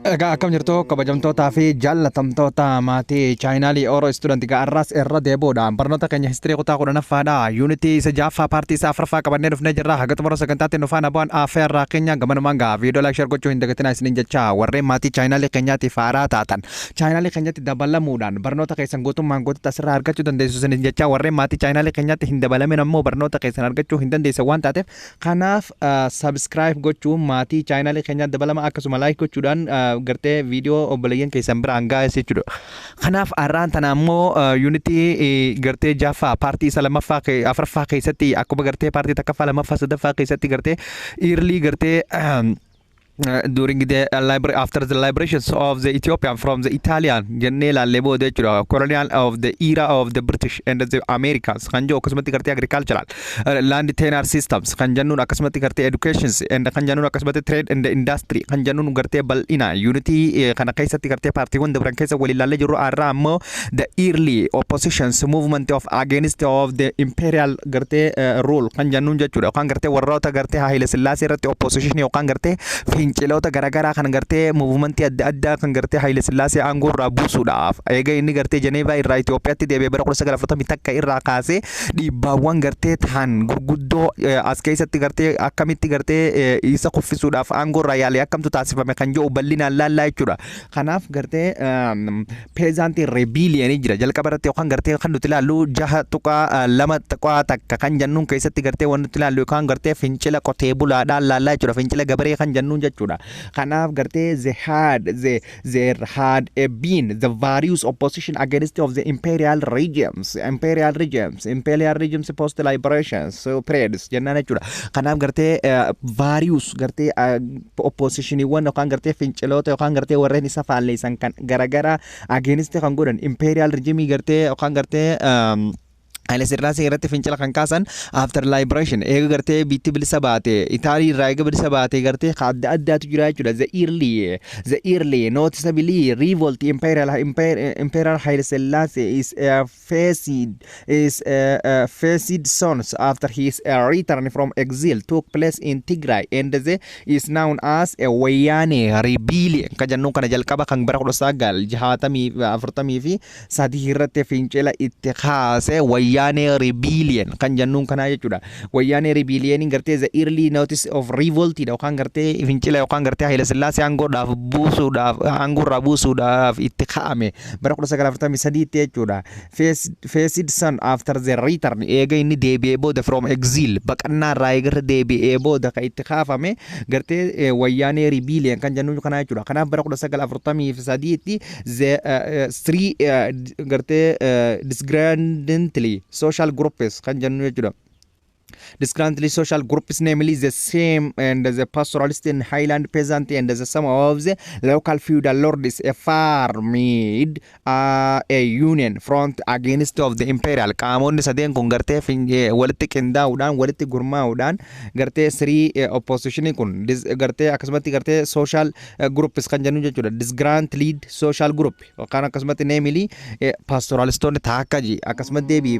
Egaa akkam jirtu, kabajamtootaa fi jaallatamtoota maatii chaanaalii Oro Student? Har'aas irra deebi'uudhaan barnoota keenya history kutaa 10ffaadha. Unitii isa ja'affaa, partii isaa afuraffaa qabannee dhufnee jirra. Haga xumura sagantaatti nu faana bu'an affeerraa keenya. Gamanumaan gaa viidiyoo like, share gochuu hin dagatinaa isiniin jecha, warreen maatii chaanaalii keenyaatiif haaraa taatan chaanaalii keenyatti dabalamuudhaan barnoota keessan guutummaan guututti asirraa argachuu dandeessu isiniin jecha, warreen maatii chaanaalii keenyaatti hin dabalamin ammoo barnoota keessan argachuu hin dandeessan waan taateef, kanaaf subscribe gochuun maatii chaanaalii keenyaatti dabalama, akkasuma like gochuudhaan gartee viidiyoo obboleeyyan keessan biraan gaa'es jechuudha. Kanaaf har'aan tana ammoo unitii gartee ja'affaa, partii isa lammaffaa, afuraffaa keessatti, akkuma gartee partii takkaffaa, lammaffaa, sadaffaa keessatti gartee early gartee during the after the liberations of the Ethiopian from the Italian jennee ilaallee booda jechuudha. Colonial of the era of the British and the Americans kan jedhu, akkasumatti gartee agricultural land tenure systems kan jennuun, akkasumatti gartee educations and kan jennuun, akkasumatti trade and industry kan jennuun, gartee bal'ina unitii kana keessatti gartee partiiwwan dabran keessa waliin ilaallee jirru. Har'a ammoo the early oppositions movement of against of the imperial gartee rule kan jennuun jechuudha. Yookaan gartee warroota gartee Haile Sillaasee irratti opposition yookaan gartee finciloota garaagaraa kan gartee movementii adda addaa kan gartee Haile Sillaasee aangoo irraa buusuudhaaf eega inni gartee Jeneevaa irraa Itoophiyaatti deebi'ee bara 1941 irraa kaasee dhiibbaawwan gartee ta'an gurguddoo as keessatti gartee akkamitti gartee isa kuffisuudhaaf aangoo irraa yaalee akkamtu taasifame kan jedhu bal'inaan laallaa jechuudha. Kanaaf gartee peasantii rebellionii jira jalqaba irratti, yookaan gartee kan nuti ilaallu 6.2.1 kan jennuun keessatti gartee waan nuti ilaallu yookaan gartee fincila qotee bulaadhaan laallaa jechuudha. Fincila gabaree kan jennuun jechuudha. Kanaaf gartee the had the there had a been the various opposition against of the imperial regimes post liberations so periods jennaan jechuudha. Kanaaf gartee various gartee oppositioniiwwan yookaan gartee finciloota yookaan gartee warreen isa faalleessan kan garagaraa against kan godhan imperial regime gartee yookaan gartee Haile Sillaasee irratti fincila kan kaasan after liberation, eega gartee biitti bilisa baate, Itaalii irraa eega bilisa baate, gartee adda addaatu jira jechuudha. The early noticeably revolt imperial Haile Selassie is faced is faced sons after his return from exile took place in Tigray and the is known as a Wayane rebellion kan jennuun kana jalqaba kan bara 1943 irratti fincila itti kaase Wayyaanee rebellion kan jennuun kanaa jechuudha. Wayyaanee rebellion gartee the early notice of revolt yookaan gartee fincila yookaan gartee Haile Sillaasee aangoodhaaf buusuudhaaf, aangoorraa buusuudhaaf itti ka'ame bara 1943 jechuudha. Faced son after the return, eega inni deebi'ee booda, from exile, baqannaa irraa eega irra deebi'ee booda kan itti kaafame gartee Wayyaanee rebellion kan jennuun kanaa jechuudha. Kanaaf bara 1943tti the three gartee disgruntled social groups kan jennu jechuudha. Disgruntled social groups, namely the same and the pastoralist and highland peasant and the some of the local feudal lords, a formed a union front against of the imperial. Qaamonni sadeen kun gartee walitti qindaa'uudhaan, walitti gurmaa'uudhaan gartee three opposition kun gartee akkasumatti gartee social groups kan jennu jechuudha. Disgruntled social group yookaan akkasumatti namely pastoralistoonni taakkaji, akkasumatti deebii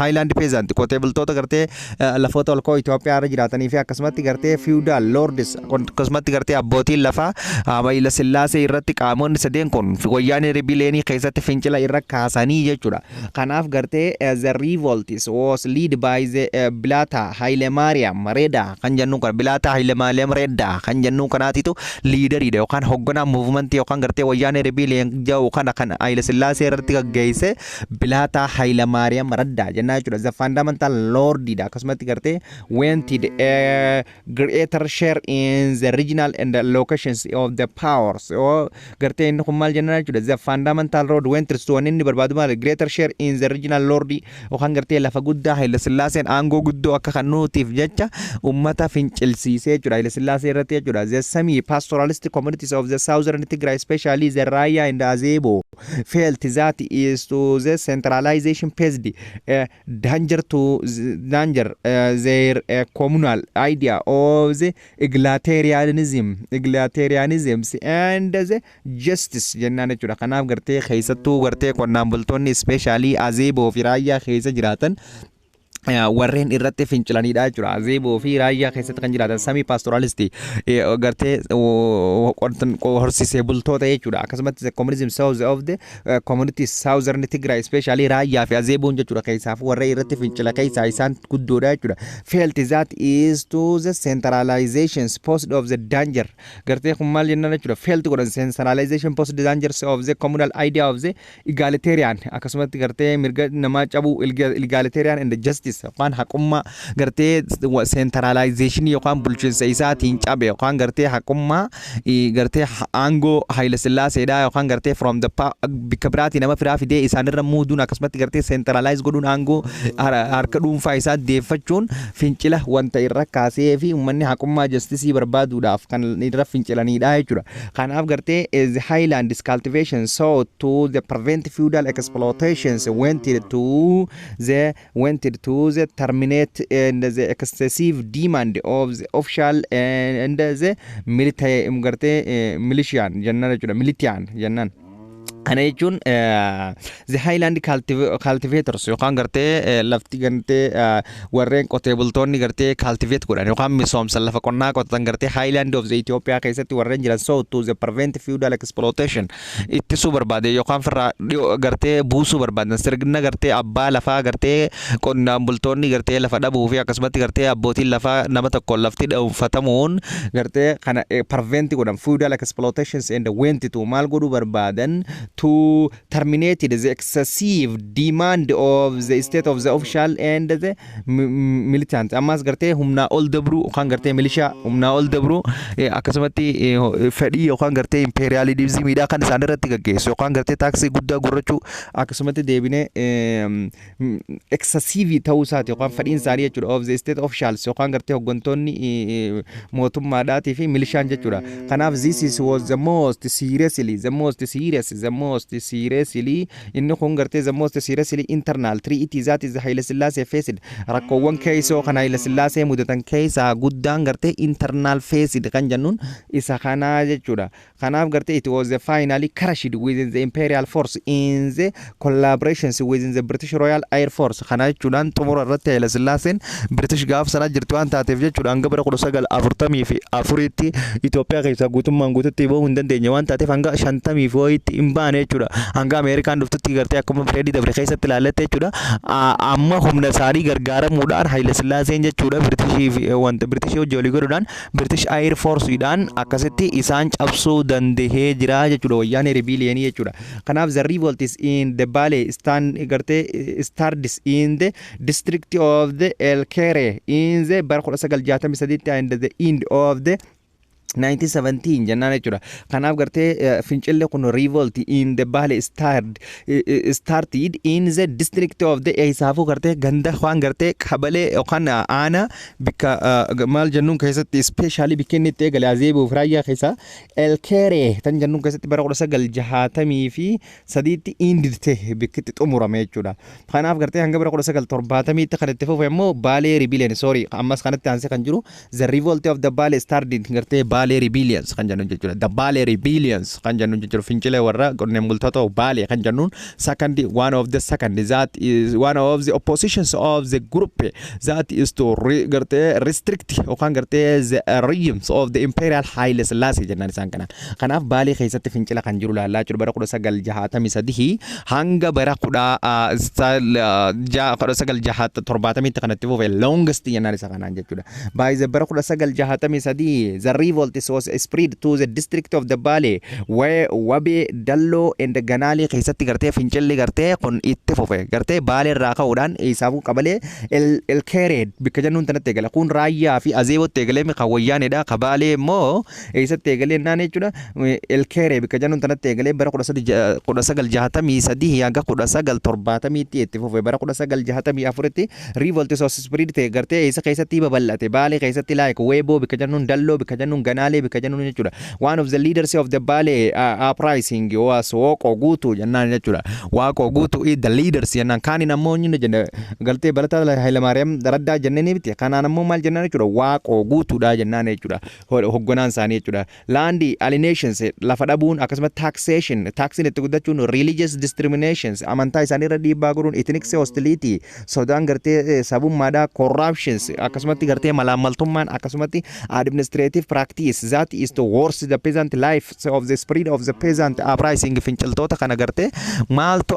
highland peasant, qotee bultoota gartee lafoota ol ka'oo Itoophiyaa irra jiraatanii fi akkasumatti gartee feudal lords, akkasumatti gartee abbootiin lafaa Haayila Sillaasee irratti qaamonni sadeen kun Wayyaanee rebellionii keessatti fincila irra kaasanii jechuudha. Kanaaf gartee the revolt was led by the Bilata Haile Mariam Reda kan jennu kana, Bilata Haile Mariam Reda kan jennu kanaatitu leaderiidha yookaan hoogganaa movementii yookaan gartee Wayyaanee rebellion jedhu kana kan Haile Sillaasee irratti gaggeesse Bilata Haile Mariam Radda jennaa jechuudha. The fundamental lordidha, akkasumatti gartee wanted a greater share in the regional and the locations of the powers. Oo gartee inni kun maal jennaa jechuudha. The fundamental lord wanted to, wanni inni barbaadu maal? Greater share in the regional lord yookaan gartee lafa guddaa Haile Sillaaseen aangoo guddoo akka kennuutiif jecha ummata fincilsiisee jechuudha Haile Sillaasee irratti jechuudha. The semi pastoralist communities of the southern Tigray, especially the Raya and Azebo, felt that is to the centralization posed danger to danger their communal idea of the egalitarianism and the justice jennaan jechuudha. Kanaaf gartee keessattuu gartee qonnaan bultoonni especially Azeboo fi Raayyaa keessa jiraatan Warreen irratti fincilanidha jechuudha. Azeeboo fi Raayyaa keessatti kan jiraatan semi pastoralist, gartee horsiisee bultoota jechuudha. Akkasumatti communism south of the community southern Tigray, especially Raayyaa fi Azeeboon jechuudha. Keessaaf warreen irratti fincila keessaa isaan guddoodha jechuudha. Felt that is to the centralization post of the danger. Gartee kun maal jennaan jechuudha. Felt godhan centralization post the dangers of the communal idea of the egalitarian, akkasumatti gartee mirga namaa cabuu, egalitarian and justice yookaan haqummaa gartee centralization yookaan bulchiinsa isaatiin cabe, yookaan gartee haqummaa gartee aangoo Haayila Sillaaseedha, yookaan gartee from the bikka biraatii nama firaa fidee isaanirra muuduun, akkasumatti gartee centralize godhuun aangoo harka dhuunfaa isaa deeffachuun fincila wanta irra kaasee fi uummanni haqummaa, justice barbaaduudhaaf kan irra fincilanidha jechuudha. Kanaaf gartee the highlands cultivation so to the prevent feudal exploitations went to the terminate and the excessive demand of the official and the military, gartee militian jennaan jechuudha, militian jennaan. Kana jechuun the highland cultivators yookaan gartee lafti gartee warreen qotee bultoonni gartee cultivate godhan yookaan misoomsan, lafa qonnaa qotatan, gartee highland of the Ethiopia keessatti warreen jiran, so to the prevent feudal exploitation ittisuu barbaade yookaan firraa gartee buusuu barbaadan, sirna gartee abbaa lafaa, gartee qonnaan bultoonni gartee lafa dhabuu fi akkasumatti gartee abbootiin lafaa nama tokkoon lafti dhuunfatamuun gartee kana prevent godhan, feudal exploitations, and went to maal godhuu barbaadan, to terminate the excessive demand of the state of the official and the militant. Ammas gartee humnaa ol dabruu yookaan gartee milishaa humnaa ol dabruu, akkasumatti fedhii yookaan gartee imperialismiidhaa kan isaan irratti gaggeessu, yookaan gartee taaksii guddaa gurrachuu, akkasumatti deebinee excessive ta'uu isaati yookaan fedhiin isaanii jechuudha, of the state officials yookaan gartee hooggantoonni mootummaadhaatii fi milishaan jechuudha. Kanaaf this is was the most seriously the most serious the most seriously inni kun gartee the most seriously internal threat that is Haile Sillaasee faced. Rakkoowwan keessoo kan Haile Sillaasee mudatan keessaa guddaan gartee internal faced kan jennuun isa kanaa jechuudha. Kanaaf gartee it was the finally crushed within the imperial force in the collaborations within the British Royal Air Force. Kana jechuudhaan xumura irratti Haile Sillaaseen British gaaf sana jirti waan taateef jechuudha, hanga bara 1944tti Itoophiyaa keessaa guutummaan guututti bahuu hin dandeenye waan taateef, hanga shantamii fi wayiitti hin baane jechuudha. Hanga Ameerikaan dhuftutti gartee akkuma Fireedii dabre keessatti ilaallette jechuudha. Amma humna isaanii gargaaramuudhaan Haile Sillaaseen jechuudha Britishii fi wanta Britishii hojii walii godhuudhaan British Air Forceidhaan akkasitti isaan cabsuu dandahee jira jechuudha, Wayyaanee rebellionii jechuudha. Kanaaf the revolt is in the Bale stand gartee started in the district of the El Kere in the bara 1963 and the end of the 1917 jennaan jechuudha. Kanaaf gartee fincilli kun revolt in the Bale started in the district of the eessaafuu gartee ganda waan gartee kabalee yookaan aanaa bikka maal jennuun keessatti, especially bikka inni itti eegale Azeeboo fi Raayyaa keessaa Elkeeree tan jennuun keessatti bara 1963tti indite bikkitti xumurame jechuudha. Kanaaf gartee hanga bara 1970tti kan itti fufe immoo Baalee Rebellion, sorry, ammas kanatti aansee kan jiru the revolt of the Bale started gartee Baalee Rebellions kan jennuun jechuudha. The Baalee Rebellions kan jennuun jechuudha. Fincilee warra qonnaan bultoota Baalee kan jennuun second, one of the second, that is one of the oppositions of the group that is to gartee restrict yookaan gartee the regimes of the Imperial Haile Selassie jennaan isaan kana. Kanaaf Baalee keessatti fincila kan jiru laallaa jechuudha, bara 1963 hanga bara 1970tti kan itti fufe, longest jennaan isa kanaan jechuudha. By the bara 1963 the revolt was spread to the district of the Bale where Wabe, Dalloo and Ganaalee keessatti gartee fincilli gartee kun itti fufe, gartee Baalee irraa ka'uudhaan isaafuu qabalee Elkeeree bikka jennuun tanatti eegala. Kun Raayyaa fi Azeebootti eegalee kan Wayyaaneedha. Ka Baalee immoo eessatti eegalee naan jechuudha. Elkeeree bikka jennuun tanatti eegalee bara 1963 hanga 1970tti itti fufe. Bara 1964tti revolt was spread ta'e gartee eessa keessatti babal'ate? Baalee keessatti, like Weeboo bikka jennuun, Dalloo bikka jennuun, Ganaalee. Ganaalee bika jennuun jechuudha. One of the leaders of the Bale uprising was Waaqoo Guutuu jennaan jechuudha. Waaqoo Guutuu is the leaders jennaan. Kaaniin ammoo inni jenne galtee Balataa Hayilamaariyaam Raddaa jennee miti. Kanaan ammoo maal jennaan jechuudha? Waaqoo Guutuudha jennaan jechuudha. Hogganaan isaanii jechuudha. Land alienations, lafa dhabuun, akkasumas taxation, taxiin itti guddachuun, religious discriminations, amantaa isaanii irra dhiibbaa godhuun, ethnic hostility, sodaan gartee sabummaadhaa, corruptions, akkasumatti gartee malaammaltummaan, akkasumatti administrative practice that is to worse the peasant life of the spirit of the peasant uprising. Finciltoota kana gartee maaltu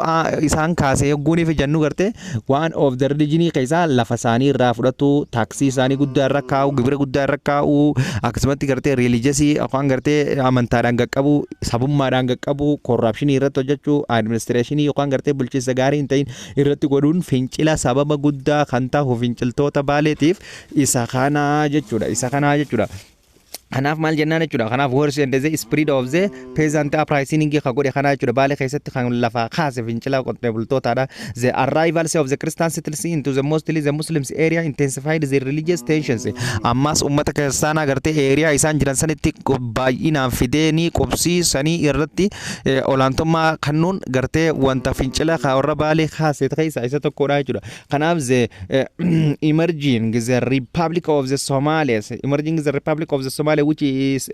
isaan kaasee yogguuniif jennu, gartee one of the religionii keessaa lafa isaanii irraa fudhatu, taaksii isaanii guddaa irra kaa'u, gibira guddaa irra kaa'u, akkasumatti gartee religiousii yookaan gartee amantaadhaan qaqqabu, sabummaadhaan qaqqabu, corruptionii irratti hojjechuu, administrationii yookaan gartee bulchiinsa gaarii hin ta'in irratti godhuun fincila sababa guddaa kan ta'u finciltoota Baaleetiif isa kanaa jechuudha, isa kanaa jechuudha. Kanaaf maal jennaan jechuudha? Kanaaf worse and the spirit of the peasant uprising ka godhe kanaa jechuudha. Baalee keessatti kan lafaa kaase fincila qotee bultootaadha. The arrivals of the Christian settlers into the mostly the Muslims area intensified the religious tensions. Ammas ummata kiristaanaa gartee area isaan jiran sanitti baay'inaan fideenii qubsiisanii irratti olaantummaa kennuun gartee wanta fincila warra Baalee kaase keessaa isa tokkodha jechuudha. Kanaaf the emerging the Republic of the Somalis, emerging the Republic of the Somalia, which is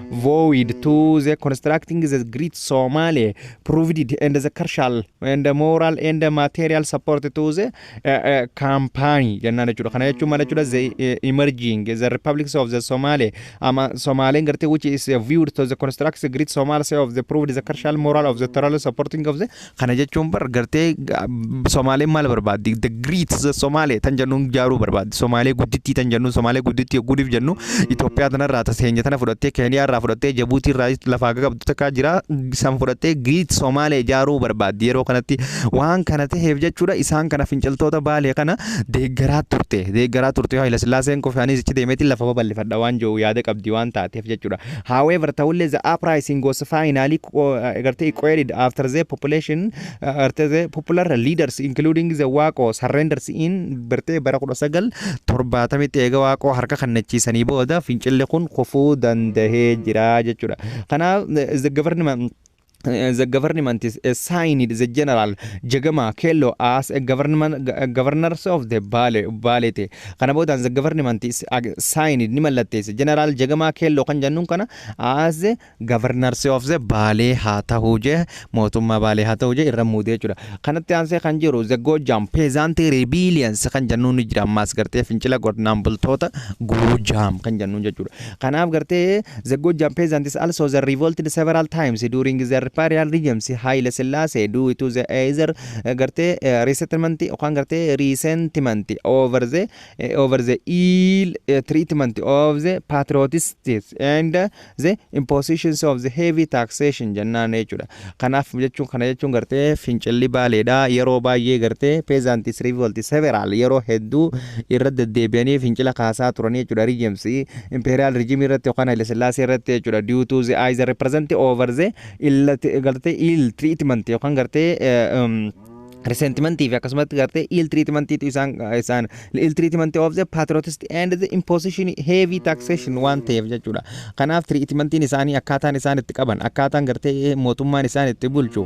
void to the constructing the Great Somalia, provided and the crucial and the moral and the material support to the campaign jennaan jechuudha. Kana jechuun maal jechuudha? The emerging the Republics of the Somalia, ama Somalian gartee, which is viewed to the construct the Great Somalia of the proved the crucial moral of the moral supporting of the. Kana jechuun bar gartee Somaaleen maal barbaaddi? The Great the Somalia tan jennuun jaaruu barbaaddi. Somaalee guddittii tan jennuun, Somaalee guddittii yogguudhiif jennu, Itoophiyaa tanarraa taseenya tana fudhattee, Keeniyaa irraa fudhattee, Jabuutii irraa lafaa qabdu takka jira, san fudhattee Great Somaalee ijaaruu barbaaddi. Yeroo kanatti waan kana ta'eef jechuudha, isaan kana finciltoota Baalee kana deeggaraa turte, deeggaraa turte. Haayila Sillaaseen kofaanis ichi deemeetiin lafa babal'ifadha waan jiru yaada qabdi waan taateef jechuudha. However, ta'ullee the uprising was finally gartee quelled after the population gartee the popular leaders including the Waaqoo surrenders in gartee bara 1970tti eega Waaqoo harka kennachiisanii booda fincilli kun kufuu dandahee jira jechuudha. Kanaaf the government is assigned the General Jagama Kello as a government governors of the Bale Baalete. Kana boodaan the government is assigned, ni mallatteesse, General Jagama Kello kan jennuun kana as the governors of the Bale haa ta'uu jee, mootummaa Baalee haa ta'uu jee irra muudee jechuudha. Kanatti aansee kan jiru the Gojam Peasant Rebellions kan jennuun ni jira. Ammaas gartee fincila qonnaan bultoota Gojam kan jennuun jechuudha. Kanaaf gartee the Gojam peasants also the revolted several times during the imperial regimes Haile Selassie due to the either gartee resettlement yookaan gartee resentment over the ill treatment of the patriots and the impositions of the heavy taxation jennaan jechuudha. Kanaaf jechuun kana jechuun gartee fincilli Baaleedha yeroo baay'ee gartee peasants revolt several yeroo hedduu irra deddeebi'anii fincila kaasaa turanii jechuudha. Regimes imperial regime irratti yookaan Haile Selassie irratti jechuudha, due to the either represent over the ill gartee ill treatment yookaan gartee resentimentii fi akkasumatti gartee ill treatmentiitu isaan ill treatment of the patriotist and the imposition heavy taxation waan ta'eef jechuudha. Kanaaf treatmentiin isaanii, akkaataan isaan itti qaban, akkaataan gartee mootummaan isaan itti bulchu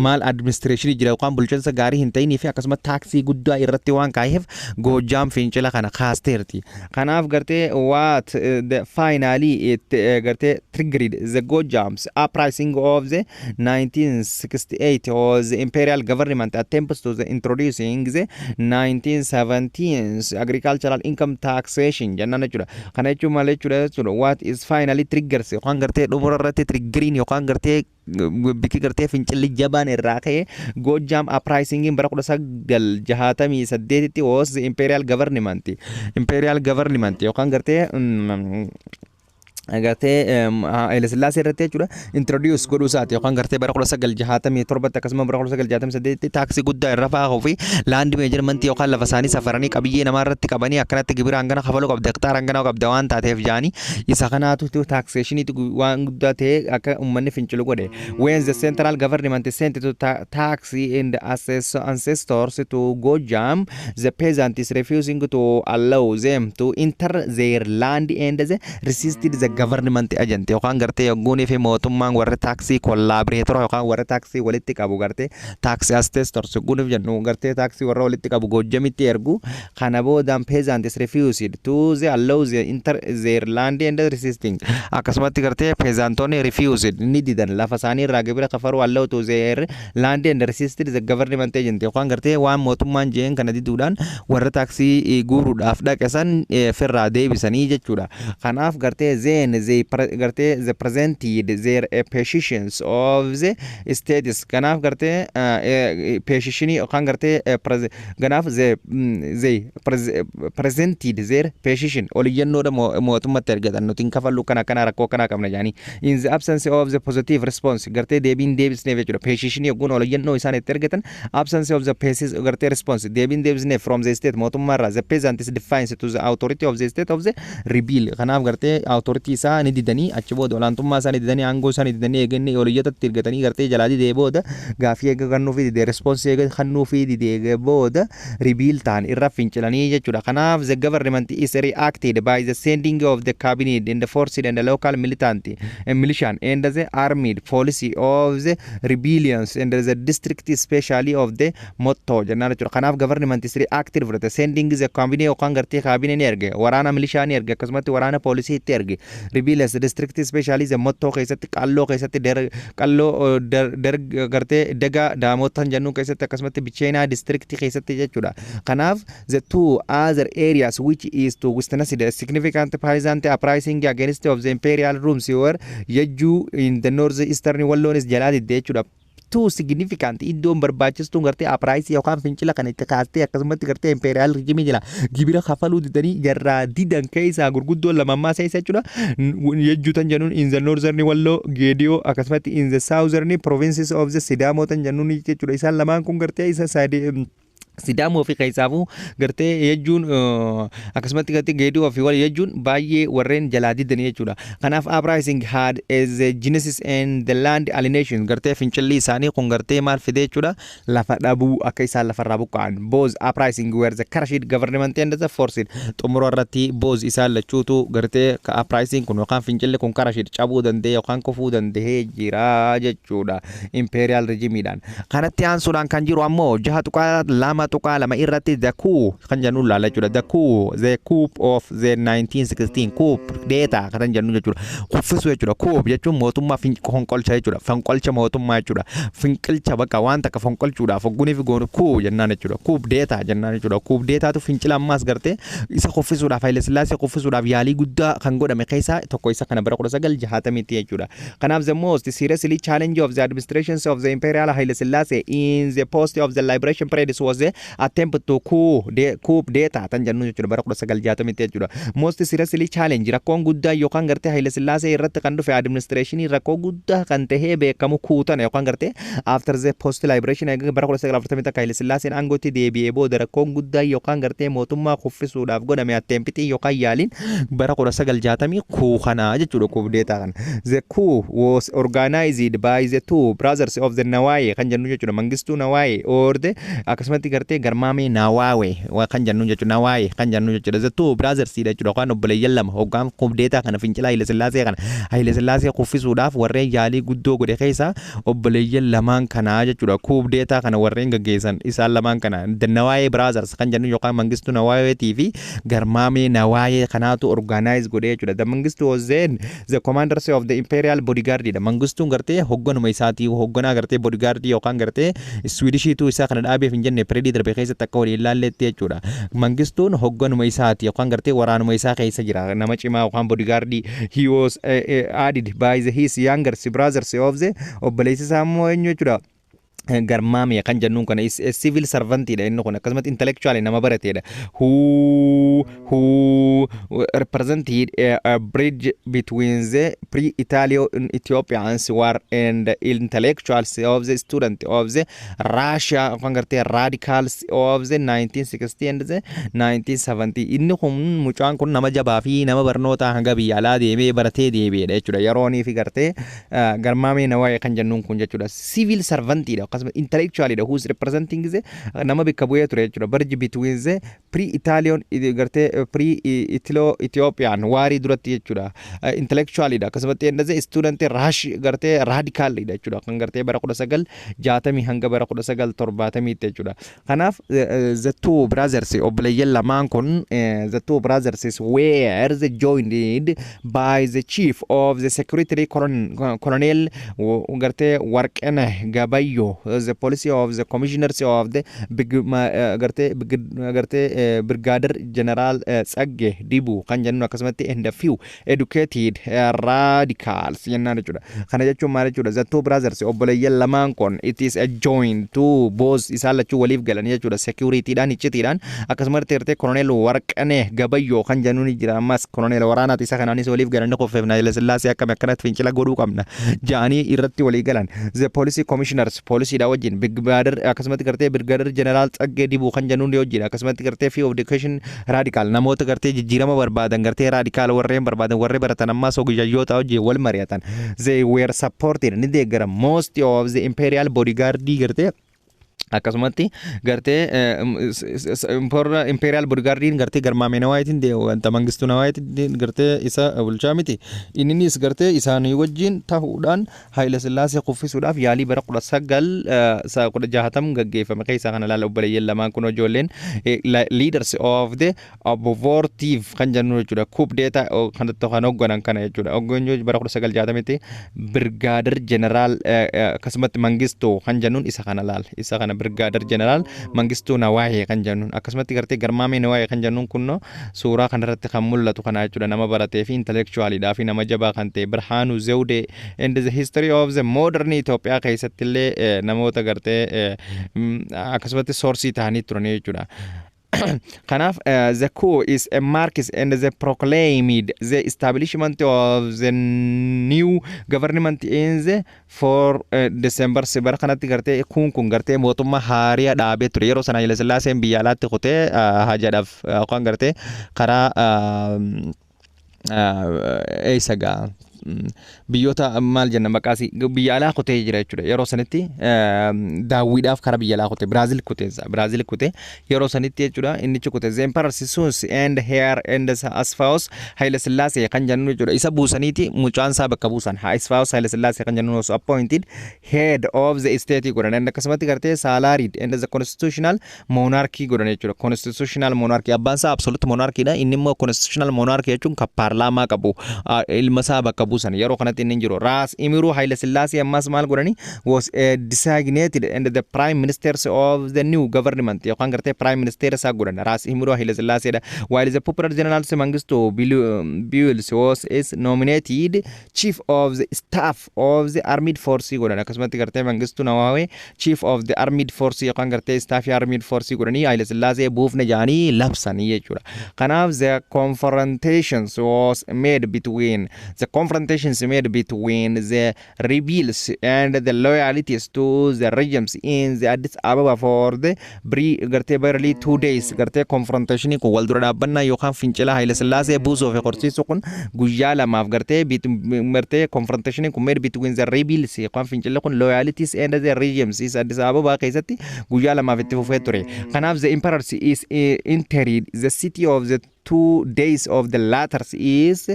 maal administrationii jira yookaan bulchiinsa gaarii hin ta'inii fi akkasuma taaksii guddaa irratti waan kaa'eef Goojjaam fincila kana kaasteerti. Kanaaf gartee what the finally it gartee triggered the Gojjam's uprising of the 1968 was the imperial government attempts to the introducing the 1917 agricultural income taxation jennaan jechuudha. Kana jechuun maal jechuudha? What is finally triggers yookaan gartee dhumura irratti triggeriin yookaan gartee bikki gartee fincilli jabaan irraa ka'e Goojjaam uprising bara 1968tti was the imperial government yookaan gartee Haile Sillaasee irratti jechuudha, introduce godhuu isaati yookaan gartee bara 1967tti akkasuma bara 1968tti taaksii guddaa irra faahuu fi land measurementii yookaan lafa isaanii safaranii qabiyyee namaa irratti qabanii akkanatti gibira hangana kafaluu qabda, hektaara hangana qabda waan taateef jaanii isa kanaatu taxationiitu waan guddaa ta'e akka uummanni fincilu godhe. When the central government sent to tax and ancestors to Gojam, the peasant is refusing to allow them to enter their land and the resisted the government agent yookaan gartee yogguunii fi mootummaan warra tax collector yookaan warra taaksii walitti qabu, gartee tax assessors yogguuniif jennu, gartee taaksii warra walitti qabu Goojjamitti ergu. Kana boodaan peasants refused to the allow the enter their land and resisting. Akkasumatti gartee peasantonni refused, ni didan, lafa isaanii irraa gibira kafaruu, allow to their land and resisted the government agent yookaan gartee waan mootummaan jeen kana diduudhaan warra taaksii guuruudhaaf dhaqe san firraa deebisanii jechuudha. Kanaaf gartee then they gartee the presented their petitions of the states. Kanaaf gartee petitionii yookaan gartee kanaaf they presented their petition, oliyyannoodha mootummatti ergatan, nuti hin kafallu, kana kana rakkoo kana qabna jedhanii. In the absence of the positive response, gartee deebiin deebisneef jechuudha. Petitionii yogguun oliyyannoo isaan itti ergatan, absence of the peace gartee response, deebiin deebisneef from the state, mootummaa irraa, the peasant is defiance to the authority of the state of the rebel. Kanaaf gartee authority isaa ni didanii, achi booda olaantummaa isaa ni didanii, aangoo isaa ni didanii. Eeganni oliyyatatti ergatanii gartee jalaa didee booda, gaafii eega kennuufii didee, response eega kennuufii didee booda, rebel ta'an, irra fincilanii jechuudha. Kanaaf the government is reacted by the sending of the cabinet and the forces and the local militant and militia and the armed police of the rebellions and the district, especially of the motto jennaan jechuudha. Kanaaf government is reacted fudhate sending the cabinet yookaan gartee cabinet ni erge, waraana milishaa ni erge, akkasumatti waraana poolisii itti erge, rebellions district, especially the motto keessatti, Qalloo keessatti, Qalloo gartee Daga Daamotan jennuun keessatti, akkasumatti Bicheenaa district keessatti jechuudha. Kanaaf the two other areas which is to witness the significant peasant uprising against of the imperial rooms were Yejjuu in the north eastern Walloonis jalaa didde jechuudha. Two significant iddoon barbaachistuun gartee uprising yookaan fincila kan itti kaastee, akkasumatti gartee imperial regime jala gibira kafaluu didanii jarraa didan keessaa gurguddoon lamammaa seessa jechuudha. Yejjuu tan jennuun in the northern Walloo, Geediyoo, akkasumatti in the southern provinces of the Sidaamoo tan jennuun jechuudha. Isaan lamaan kun gartee isa sadii, Sidaamoo fi keessaafuu gartee Yejjuun, akkasumatti gartee Geediyoo fi wal Yejjuun baay'ee warreen jalaa didanii jechuudha. Kanaaf uprising had as a genesis and the land alienation, gartee fincilli isaanii kun gartee maal fide jechuudha? Lafa dhabuu, akka isaan lafarraa buqqa'an. Both uprising were the crushed government and the forced. Xumura irratti both isaan lachuutu gartee uprising kun yookaan fincilli kun crushed, cabuu danda'e yookaan kufuu danda'ee jira jechuudha imperial regime. Kanatti aansuudhaan kan jiru ammoo 6.2.2 irratti the coup kan jennu laala jechuudha. The coup of the 1916, coup d'état kan jennu jechuudha. Kuffisuu jechuudha. Coup jechuun mootummaa fonqolcha jechuudha. Fonqolcha mootummaa jechuudha. Finqilcha bakka waan takka fonqolchuudhaaf hogguniif goonu coup jennaan jechuudha. Coup d'état jennaan jechuudha. Coup d'étattu fincila ammaas gartee isa kuffisuudhaaf, Haile Sillaasee kuffisuudhaaf yaalii guddaa kan godhame keessaa tokko isa kana bara 1960tti jechuudha. Kanaaf the most seriously challenge of the administrations of the Imperial Haile Sillaasee in the post of the liberation period was the attempt to coup d'état tan jennu jechuudha bara 1960tti jechuudha. Most seriously challenge, rakkoon guddaa yookaan gartee Haile Sillaasee irratti kan dhufe administrationii rakkoo guddaa kan tahee beekamu kuutana yookaan gartee after the post liberation, bara 1940 akka Haile Sillaaseen aangootti deebi'ee booda, rakkoon guddaa yookaan gartee mootummaa kuffisuudhaaf godhame attemptii yookaan yaaliin bara 1960 coup kanaa jechuudha, coup d'état kana. The coup was organized by the two brothers of the Nawaye kan jennu jechuudha. Mangistuu Nawaye or the akkasumatti gartee Garmaamee Nawaawe kan jennu jechuudha. Nawaaye kan jennu jechuudha. The two brothers jechuudha yookaan obboleeyyan lama hoggaan coup d'état kana, fincila Haile Sillaasee kana, Haile Sillaasee kuffisuudhaaf warreen yaalii guddoo godhe keessa obboleeyyan lamaan kanaa jechuudha. Coup d'état kana warreen gaggeessan isaan lamaan kana, the Nawaaye brothers kan jennu yookaan Mangistuu Nawaayeetii fi Garmaamee Nawaayee kanaatu organize godhe jechuudha. The Mangistuu was then the commanders of the imperial bodyguard dha. Mangistuun gartee hogganuma isaatii, hogganaa gartee bodyguard yookaan gartee Swedishiitu isaa kana dhaabeef hin jenne periodii darbe keessatti akka waliin ilaalletti jechuudha. Mangistuun hogganuma isaati yookaan gartee waraanuma isaa keessa jira, nama cimaa yookaan bodyguard. He was aided by the his younger brothers of the obboleessi isaa immoo eenyu jechuudha? Garmaamee kan jennuun kana is a civil servantidha inni kun, akkasumatti intellectual, nama barateedha, who represented a bridge between the pre-Italian Ethiopians war and the intellectuals of the student of the Russia yookaan gartee radicals of the 1960 and the 1970. Inni kun, mucaan kun, nama jabaa fi nama barnoota hanga biyya alaa deemee baratee deebi'edha jechuudha. Yeroonii fi gartee Garmaamee Nawaayee kan jennuun kun jechuudha, civil servantidha. Akkasuma intellectualidha, who is representing the nama bakka bu'ee ture jechuudha. Bridge between the pre-Italian gartee pre-Italo Ethiopian warii duratti jechuudha. Intellectualidha. Akkasumatti and the student rash gartee radicalidha jechuudha. Kan gartee bara 1960 hanga bara 1970tti jechuudha. Kanaaf the two brothers, obboleeyyan lamaan kun, the two brothers were the joined by the chief of the secretary Colonel gartee Warqeneh Gabayyo, the policy of the commissioners of the big gartee Brigadier General Tsagge Dibu kan jennu, akkasumatti and the few educated radicals jennaan jechuudha. Kana jechuun maal jechuudha? The two brothers, obboleeyyan lamaan kun, it is a join to both, isaan lachuu waliif galan jechuudha. Securityidhaan, iccitiidhaan, akkasumatti gartee Colonel Warqeneh Gabayyoo kan jennu ni jira. Ammas Colonel waraanaati, isa kanaanis waliif galan, ni qoffeefna, Haile Sillaasee akkami akkanatti fincila godhuu qabna ja'anii irratti walii galan. The police commissioners, poolisiidha wajjin, Brigadier, akkasumatti gartee Brigadier General Tsaggee Dibuu kan jennuun ni wajjin, akkasumatti gartee few of education radical, namoota gartee jijjiirama barbaadan, gartee radical warreen barbaadan, warreen baratan, ammas ogeeyyoota wajjin wal mari'atan. They were supported, ni deeggaran, most of the imperial bodyguard gartee, akkasumatti gartee imperial bodyguardiin gartee Garmaamee Nawaayitiin wanta Mangistuu Nawaayitiin gartee isa bulchaa miti, inninis gartee isaanii wajjin ta'uudhaan Haayila Sillaasee kuffisuudhaaf yaalii bara 1960 gaggeeffame keessaa kana laala. Obboleeyyan lamaan kun, ijoolleen leaders of the abortive kan jennu jechuudha, coup d'état kanatti kan hoogganan kana jechuudha. Hoogganuu bara 1960tti Brigadier General akkasumatti Mangistuu kan jennuun isa kana laal, isa kana Brigadier General Mangistuu Nawaayee kan jennuun, akkasumatti gartee Garmaamee Nawaayee kan jennuun kunno suuraa kanarratti kan mul'atu kana jechuudha. Nama baratee fi intellectualidhaa fi nama jabaa kan ta'e Birhaanuu Zewdee and the history of the modern Itoophiyaa keessatti illee namoota gartee akkasumatti sourceii ta'anii turanii jechuudha. Kanaaf the coup is a marks and the proclaimed the establishment of the new government in the 4 December. Bara kanatti gartee kun gartee mootummaa haariyaa dhaabee ture. Yeroo sana Haile Sillaaseen biyya alaatti kutee hajaadhaaf yookaan gartee karaa eessa gaa biyyoota maal jenna maqaasi biyya alaa kutee jira jechuudha. Yeroo sanitti daawwiidhaaf karaa biyya alaa kutee, Biraazil kuteessa. Biraazil kutee yeroo sanitti jechuudha innichi kutee. The Emperor soon and heir and Asfaawus Haile Sillaasee kan jennu jechuudha. Isa buusaniiti mucaan isaa bakka buusan. Asfaawus Haile Sillaasee kan jennu was appointed head of the state godhan. And akkasumatti gartee salaried and the constitutional monarchy godhan jechuudha. Constitutional monarchy, abbaan isaa absolute monarchy dha. Inni immoo constitutional monarchy jechuun kan paarlaamaa qabu ilma isaa bakka buusan. Yeroo kanatti inni jiru Raas Imiruu Haile Sillaasee ammas maal godhani, was designated and the prime ministers of the new government yookaan gartee prime minister isaa godhan Raas Imiruu Haile Sillaaseedha. While the popular general Mangistu Bills was is nominated chief of the staff of the armed force godhan. Akkasumatti gartee Mangistuu Nawaawee chief of the armed force yookaan gartee staff armed force godhanii Haile Sillaasee buufne jedhanii labsanii jechuudha. Kanaaf the confrontations made between the rebels and the loyalities to the regimes in the Addis Ababa for the gartee barely 2 days. Gartee confrontation kun, wal dura dhaabbannaa yookaan fincila Haile Sillaasee buusuu fi horsiisuu kun guyyaa lamaaf gartee confrontation kun made between the rebels yookaan fincilli kun loyalities and the regimes is Addis Ababa keessatti guyyaa lamaaf itti fufee ture. Kanaaf the emperor is entered the city of the 2 days of the latter is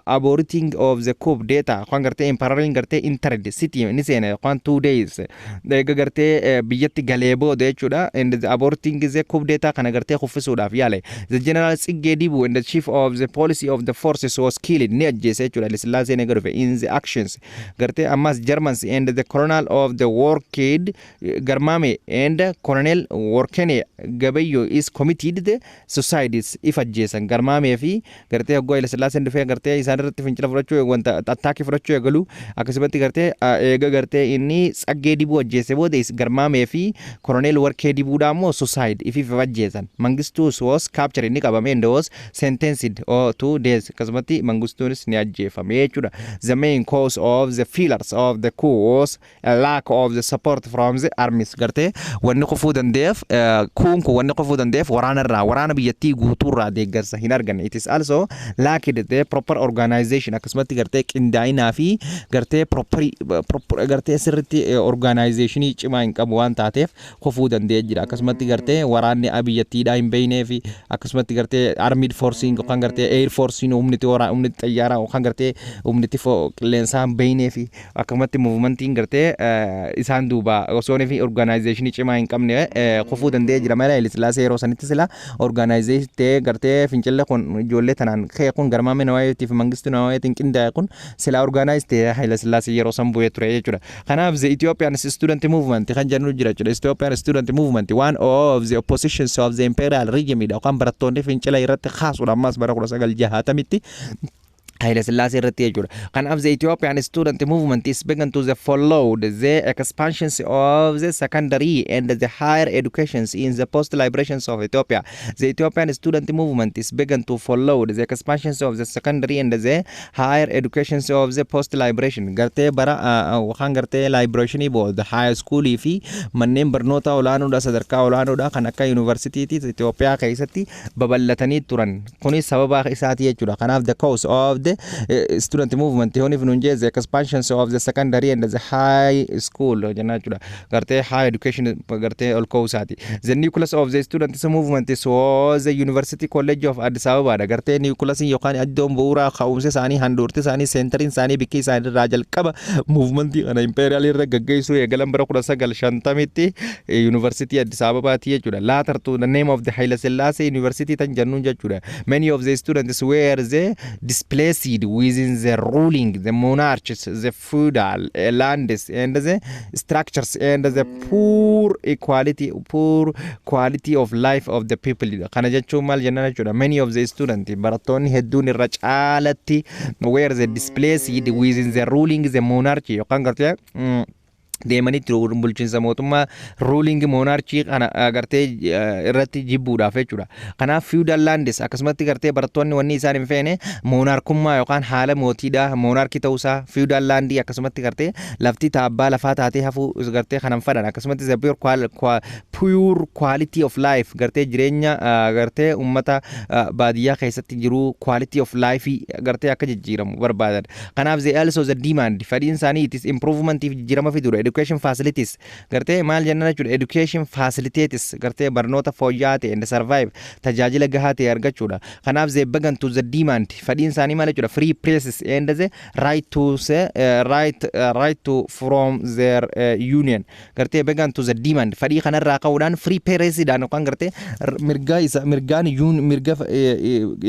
aborting of the coup d'état kan gartee emperoriin gartee entered city ni seene yookaan 2 days eega gartee biyyatti galee booda jechuudha. And the aborting the coup d'état kana gartee kuffisuudhaaf yaale. The general Tsiggee Dibu and the chief of the policy of the forces was killed, ni ajjeese jechuudha Haile Sillaaseen eega dhufe in the actions. Gartee ammas Germans and the colonel of the worked Garmame and Colonel Workene Gabayyo is committed the suicides, if ajjeesan. Garmaamee fi gartee hoggoo Haile Sillaaseen dhufee gartee isaan irratti fincila fudhachuu wanta attackii fudhachuu eegalu, akkasumatti gartee eega gartee inni Tsaggee Dibuu ajjeese booda Garmaamee fi Colonel Warqee Dibuudhaa immoo suicide ifiif ajjeesan. Mangistuu was captured, inni qabame, and was sentenced to death. Akkasumatti Mangistuunis ni ajjeefame jechuudha. The main cause of the failures of the coup was a lack of the support from the armies. Gartee wanni kufuu danda'eef kuun kun wanni kufuu danda'eef waraana irraa, waraana biyyattii guutuu Eenyurraa deeggarsa hin arganne. It is also lacked the proper organization. Akkasumatti gartee qindaa'inaa fi gartee proper gartee sirriitti organizationii cimaa hin qabu waan taateef kufuu danda'ee jira. Akkasumatti gartee waraanni biyyattiidhaa hin beeknee fi akkasumatti gartee armed forcing yookaan gartee air forcing, humniti waraana, humniti xayyaaraa yookaan gartee humniti qilleensaa hin beeknee fi akkasumatti movementiin gartee isaan duuba osoo fi organizationii cimaa hin qabne kufuu danda'ee jira malee, Haile Sillaasee yeroo sanitti sila organization ta'ee gartee fincilli kun ijoollee tanaan ka'e kun, Garmaamee Nawaayeetii fi Mangistuu Nawaayeetiin qindaa'e kun, sila organize ta'ee Haile Sillaasee yeroo san bu'ee ture jechuudha. Kanaaf the Ethiopian Student Movement kan jennu jira jechuudha. Ethiopian Student Movement, one of the oppositions of the imperial regime dha, yookaan barattoonni fincila irratti kaasuudha ammas bara 1960tti Haile Sillaasee irratti jechuudha. Kanaaf the Ethiopian Student Movement is began to the followed the expansions of the secondary and the higher educations in the post liberations of Ethiopia. The Ethiopian Student Movement is began to follow the expansions of the secondary and the higher educations of the post liberation. Gartee bara waan gartee liberationii booda high schoolii fi manneen barnoota olaanoodha, sadarkaa olaanoodha, kan akka yuunivarsiitiitti Itoophiyaa keessatti babal'atanii turan. Kunis sababa isaati jechuudha. Kanaaf the cause of the student movement yoonif nun jee, the expansions of the secondary and the high school jenna jechuudha. Gartee high education gartee ol ka'uu isaati. The nucleus of the students movement was the University College of Addis Ababa dha. Gartee nucleus yookaan iddoon bu'uuraa ka'umsa isaanii, handhuurti isaanii, centeriin isaanii, bikki isaanii irraa jalqaba movementii kana imperial irra gaggeessuu eegalan bara 1950tti University Addis Ababaati jechuudha. Later to the name of the Haile Selassie University tan jennuun jechuudha. Many of the students were the displaced within the ruling, the monarchs, the feudal lands and the structures and the poor quality of life of the people. Kana jechuun maal jennaan jechuudha. Many of the students, barattoonni hedduun irra caalatti, were the displaced within the ruling the monarchy yookaan gartee deemanii bulchiinsa mootummaa ruling monarchy kana gartee irratti jibbuudhaaf jechuudha. Kanaaf feudal lands, akkasumatti gartee barattoonni wanni isaan hin feene monarchummaa yookaan haala mootiidha, monarchy ta'uusaa, feudal landii, akkasumatti gartee lafti taabbaa lafaa taatee hafuu gartee kanan fadhan, akkasumatti the pure quality of life, gartee jireenya gartee uummata baadiyyaa keessatti jiru, quality of life gartee akka jijjiiramu barbaadan. Kanaaf the also the demand, fedhiin isaanii, it is improvement, jijjiirama fiduudha. Education facilities, gartee maal jennan jechuudha, education facilities, gartee barnoota fooyya'aa ta'e and survive, tajaajila gahaa ta'e argachuudha. Kanaaf they began to the demand, fedhiin isaanii maal jechuudha, free presses and the right to say, right to from their union. Gartee began to the demand, fedhii kanarraa ka'uudhaan free pressiidhaan yookaan gartee mirga isa mirgaan mirga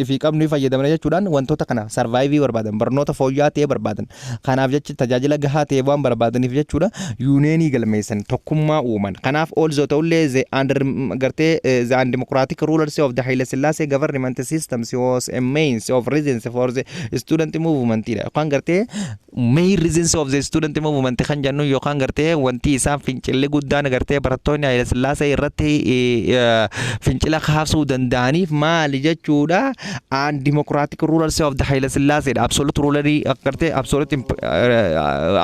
fi qabnu fayyadamna jechuudhaan wantoota kana survive barbaadan, barnoota fooyya'aa ta'e barbaadan. Kanaaf jecha tajaajila gahaa ta'e waan barbaadaniif jechuudha, unionii galmeessan, tokkummaa uuman. Kanaaf also ta'ullee the under gartee the undemocratic rulers of the Haile Selassie government systems was a means of reasons for the student movement dha, yookaan gartee main reasons of the student movement kan jennu, yookaan gartee wanti isaan fincilli guddaan gartee barattoonni Haile Selassie irratti fincila kaasuu danda'aniif maali jechuudha? Undemocratic rulers of the Haile Selassie dha. Absolute rulerii gartee absolute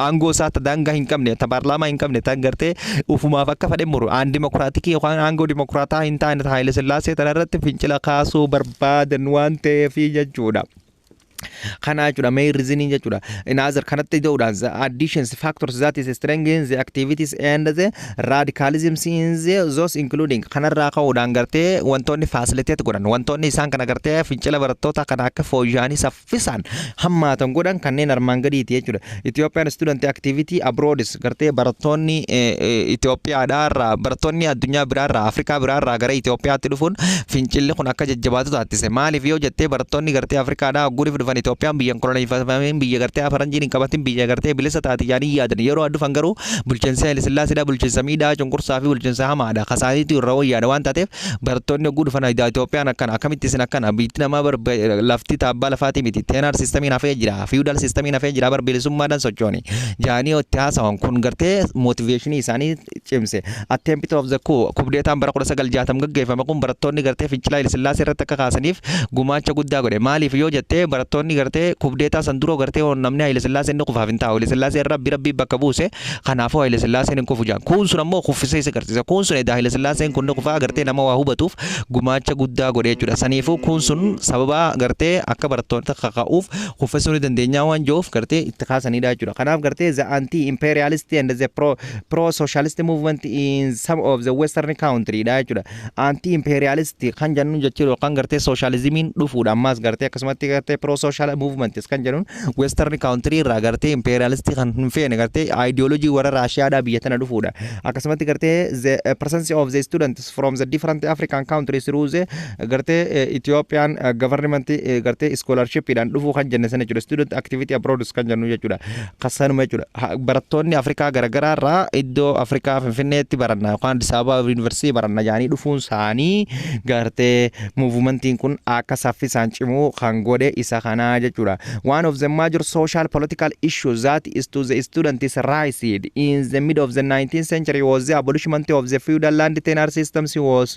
aangoo isaa ta daangaa hin qabne, ta paarlaamaa hin qabne, tan gartee ufumaaf akka fedhe muru, undemocratic yookaan aangoo dimokiraataa hin taane ta Haile Sillaasee tana irratti fincila kaasuu barbaadan waan ta'eef jechuudha. Kana jechuudha main reasoning jechuudha. In other kanatti ta'uudhaan the additions factors that is strengthen the activities and the radicalism in the those including, kanarraa ka'uudhaan gartee wantoonni facilitate godhan, wantoonni isaan kana gartee fincila barattoota kana akka fooyya'anii saffisaan hammaatan godhan kanneen armaan gadiiti jechuudha. Ethiopian student activity abroad, gartee barattoonni Itoophiyaadhaa barattoonni addunyaa biraarraa, Afrikaa biraarraa gara Itoophiyaatti dhufuun fincilli kun akka jajjabaatu taasise. Maaliif yoo jettee, barattoonni gartee Afrikaadhaa hogguu dhufan Itoophiyaan biyya koloneeffameen, biyya gartee faranjiin hin qabatin, biyya gartee bilisa taate yaanii yaadan. Yeroo dhufan garuu bulchiinsa Haile Sillaaseedha, bulchiinsa miidhaa, cunqursaa fi bulchiinsa hamaadha, kasaaniitu irra wayyaadha waan taateef, barattoonni hogguu dhufan Itoophiyaan akkana, akkamitti isin akkana, biitti namaa lafti taabbaa lafaatii miti, tenure systemiin hafee jira, feudal systemiin hafee jira, bar bilisummaadhaan sochooni jaanii itti haasawan. Kun gartee motivationii isaanii cimse. Attempt of the coup, coup d'etataan bara 1960 gaggeeffame kun barattoonni gartee fincila Haile Sillaasee irratti akka kaasaniif gumaacha guddaa godhe. Maaliif yoo jettee, barattoonni Gartee coup d'état san dura gartee namni Haile Sillaasee inni kufaaf hin taa'u. Haile Sillaasee Rabbi Rabbi bakka buuse, kanaafuu Haile Sillaaseen hin kufu jaan. Kun sun ammoo kuffisee isa agarsiisa. Kun sun edaa Haile Sillaaseen kun ni kufaa gartee nama waa hubatuuf gumaacha guddaa godhe jechuudha. Saniifuu kun sun sababa gartee akka barattoota kaka'uuf kuffisuu ni dandeenyaa waan jiruuf gartee itti kaasanidha jechuudha. Kanaaf gartee the anti imperialist and the pro socialist movement in some of the western country dha jechuudha. Anti imperialist kan jennu jechuudha yookaan gartee socialismiin dhufuudha. Ammaas gartee akkasumatti gartee pro social movement kan jennuun western country irraa gartee imperialist kan hin feene gartee ideology warra Raashiyaadhaa biyya tana dhufuudha. Akkasumatti gartee the presence of the students from the different African countries through the gartee Ethiopian government gartee scholarshipidhaan dhufuu kan jenne sana jechuudha. Student activity abroad kan jennu jechuudha. Kasanuma jechuudha. Barattoonni Afrikaa garaagaraa irraa iddoo Afrikaa Finfinneetti baranna yookaan Addis Ababa Yuunivarsiitii baranna jedhanii dhufuun isaanii gartee movementiin kun akka saffisaan cimuu kan godhe isa kanaa jechuudha. One of the major social political issues that is to the students raised in the mid of the 19th century was the abolishment of the feudal land tenure systems was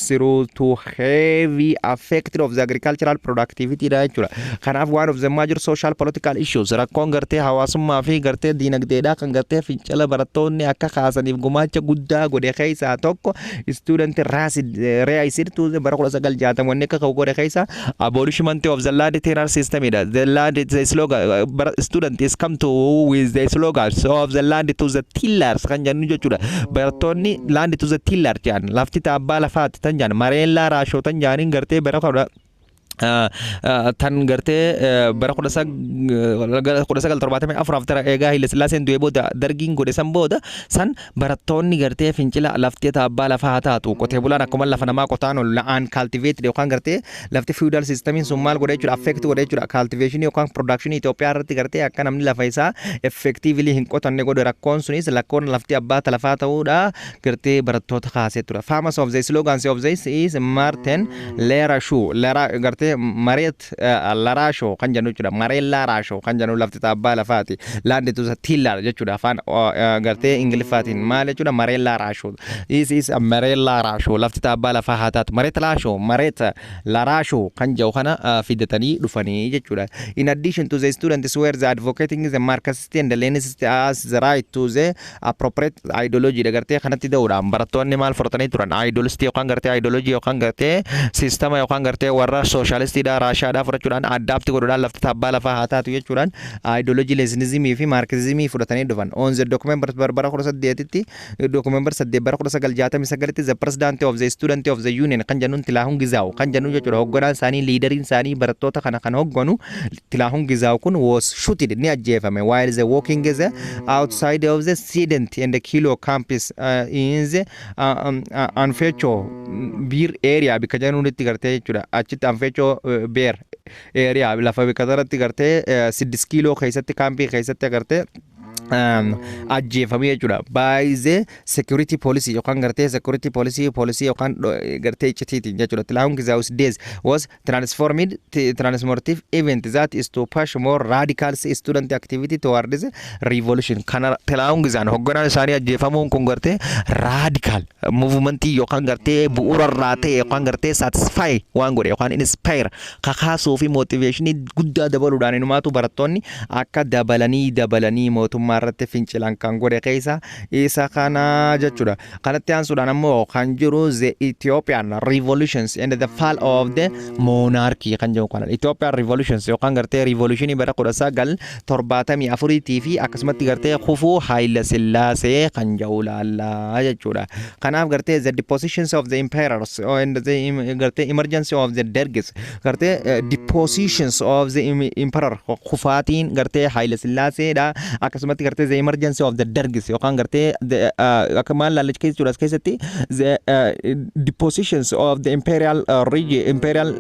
through to heavy affect of the agricultural productivity dha jechuudha. Kanaaf one of the major social political issues, rakkoon gartee hawaasummaa fi gartee diinagdeedhaa kan gartee fincila barattoonni akka kaasaniif gumaacha guddaa godhe keessaa tokko student raised to bara 1960 wanni akka godhe keessaa abolishment of the land tenure system dha. The land, the slogan student is come to with the slogans of the land to the tillers kan jennu jechuudha. Barattoonni land to the tiller jedhan, lafti abbaa lafaati tan jedhan, መሬት ላራሹ tan jedhaniin gartee bara kudha tan gartee bara 1974 after eegaa Haile Sillaaseen du'ee booda Dargiin godhe san booda san barattoonni gartee fincila lafti abbaa lafaa haa taatu, qotee bulaan akkuma lafa namaa qotaan ol la'aan cultivated yookaan gartee lafti feudal systemiin sun maal godhe jechuudha, affect godhe jechuudha, cultivation yookaan production Itoophiyaa irratti gartee akka namni lafa isaa effectively hin qotanne godhe. Rakkoon sunis lakkoon lafti abbaa lafaa ta'uudha gartee barattoota kaasee ture. Famous of the slogans of this is መሬት ላራሹ ላራ gartee መሬት ላራሹ kan jennu jechuudha. መሬት ላራሹ kan jennu lafti abbaa lafaati. Land to the tiller jechuudha afaan gartee Ingiliffaatiin maal jechuudha? መሬት ላራሹ. This is መሬት ላራሹ, lafti abbaa lafaa haa taatu. መሬት ላራሹ, መሬት ላራሹ kan jedhu kana fidatanii dhufanii jechuudha. In addition to the students were the advocating the Marxist and the Leninist as the right to the appropriate ideology gartee kanatti da'uudhaan barattoonni maal fudhatanii turan? Ideology yookaan gartee ideology yookaan gartee sistema yookaan gartee warra sooshaalistiidha Raashaadhaa fudhachuudhaan adapt godhuudhaan lafti abbaa lafaa haa taatu jechuudhaan ideology Leninismii fi Marxismii fudhatanii dhufan. On the document bara 18tti, document 8 bara 1969tti, the president of the student of the union kan jennuun Tilaahun Gizaaw kan jennuun jechuudha. Hogganaan isaanii, leaderiin isaanii, barattoota kana kan hogganu Tilaahun Gizaaw kun was shooted, ni ajjeefame, while the walking is outside of the student and the kilo campus in the Anfecho Beer area bikka jennuunitti gartee jechuudha. Achitti Anfecho Beer area lafa bikka sanatti gartee 6 kiiloo keessatti kaampii keessatti gartee ajjeefamee jechuudha. By the security policy yookaan gartee security policy yookaan gartee iccitiitiin jechuudha. Tilaahun Gizaawus death was transformed transformative event that is to push more radical student activity towards revolution. Kana Tilaahun Gizaan hogganaan isaanii ajjeefamuun kun gartee radical movementii yookaan gartee bu'uura irraa ta'e yookaan gartee satisfy waan godhe yookaan inspire kakaasuu fi motivationii guddaa dabaluudhaan inumaatu barattoonni akka dabalanii dabalanii mootummaa irratti fincilan kan godhe keessa isa kana jechuudha. Kanatti aansuudhaan ammoo kan jiru the Ethiopian revolutions and the fall of the monarchy kan jedhu kana. Ethiopian revolutions yookaan gartee revolutionii bara 1974iitii fi akkasumatti gartee kufuu Haayila Sillaasee kan jedhu laallaa jechuudha. Kanaaf gartee the depositions of the emperors and the gartee emergency of the Dergis, gartee depositions of the emperor, kufaatiin gartee Haayila Sillaaseedha, akkasumatti gartee the emergency of the Dergis yookaan gartee akka maal laallachi keessa jechuudha. As keessatti the depositions of the imperial regime, imperial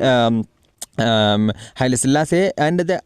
Haile Selassie and the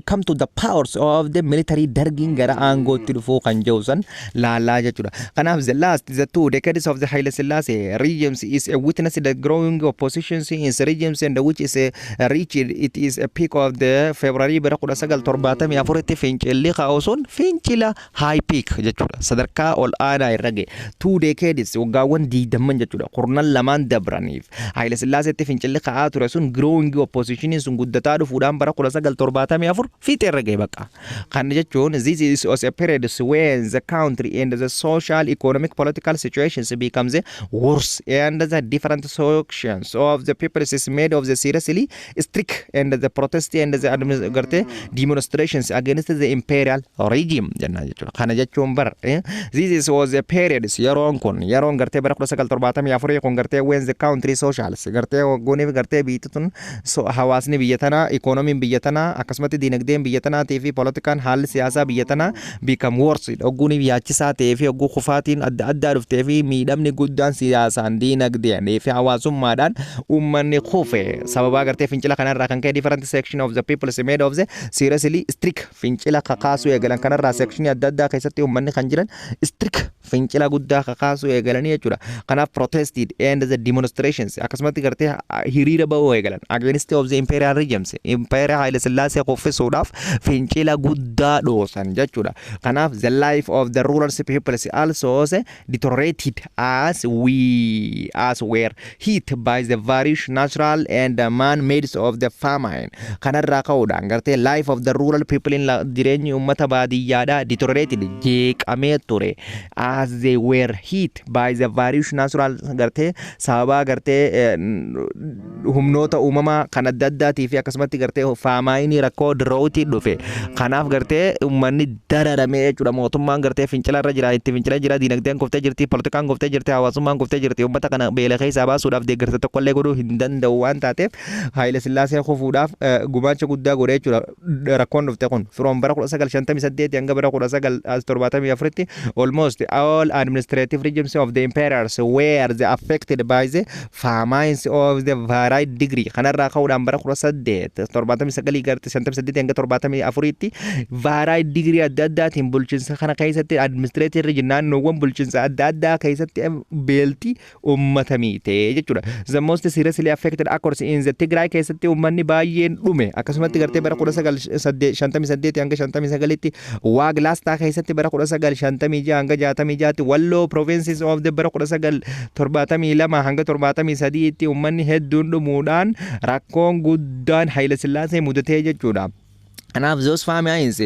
come to the powers of the military Dargiin gara aangootti dhufuu kan jiru san laalaa jechuudha. Kanaaf the last the 2 decades of the Haile Selassie regimes is a witness the growing opposition in the regimes and which is a reached it is a peak of the February bara 1974tti fincilli ka'u sun fincila high peak jechuudha. Sadarkaa ol aanaa irra ga'e. 2 decades, waggaawwan 20 jechuudha. Kurnan lamaan dabraniif Haile Sillaaseetti fincilli ka'aa ture sun growing opposition Oppositioniin sun guddataa dhufuudhaan bara 1974 fiixee irra ga'e bakka. Kana jechuun this is also a period when the country and the social, economic, political situations becomes worse and the different sections of the people is made of the seriously strict and the protest and the gartee demonstrations against the imperial regime jennaan jechuudha. Kana jechuun bar this is was a period, yeroon kun yeroon gartee bara 1974 kun gartee when the country socials gartee waggooniif gartee biyyi tun hawaasni biyya tanaa, ikoonomiin biyya tanaa, akkasumatti dinagdeen biyya tanaatii fi politikaan haalli siyaasaa biyya tanaa become worse ogguuniif yaachisaa ta'ee fi ogguu kufaatiin adda addaa dhuftee fi miidhamni guddaan siyaasaan, dinagdeen fi hawaasummaadhaan uummanni kufe sababaa gartee fincila kanarraa kan ka'e different section of the people is made of the seriously strict fincila kakaasuu eegalan. Kanarraa section adda addaa keessatti uummanni kan jiran strict fincila guddaa kakaasuu eegalanii jechuudha. Kanaaf protested and the demonstrations akkasumatti gartee hiriira ba'uu eegalan against of the imperial regimes, imperial Haile Sillaasee kuffisuudhaaf fincila guddaa dhoosan jechuudha. Kanaaf the life of the rural people also deteriorated as were hit by the various natural and man-made of the famine. Kanarraa ka'uudhaan gartee life of the rural people in jireenyi uummata baadiyyaadhaa deteriorated jeeqamee ture as they were hit by the various natural gartee sababaa gartee humnoota uumamaa kan adda addaatii fi akkasumatti gartee famineii rakkoo droughtii dhufe. Kanaaf gartee uummanni dararamee jechuudha. Mootummaan gartee fincila irra jira, itti fincila jira, diinagdeen kuftee jirti, politikaan kuftee jirti, hawaasummaan kuftee jirti. Uummata kana beela keessaa baasuudhaaf deeggarsa tokkollee godhuu hin danda'u waan taateef Haayile Sillaasee kufuudhaaf gumaacha guddaa godhe jechuudha. Rakkoon dhufte kun from bara 1958 hanga bara 1974tti almost all administrative regimes of the emperors were the affected by the famines of the varied degree. Kanarraa ka'uudhaan bara 1879 garte 58 hanga 74tti varied degree adda addaatiin bulchiinsa kana keessatti administrative region naannoowwan bulchiinsa adda addaa keessatti beelti uummata miite jechuudha. The most seriously affected occurs in the Tigray keessatti uummanni baay'een dhume. Akkasumatti gartee bara 1958 hanga 59tti Waag Laastaa keessatti, bara 1956 hanga 66tti Walloo provinces of the bara 1972 hanga 73tti uummanni hedduun dhumuudhaan rakkoon guddaan Haayile Sillaasee mudatee jechuudha. Kanaaf those famines,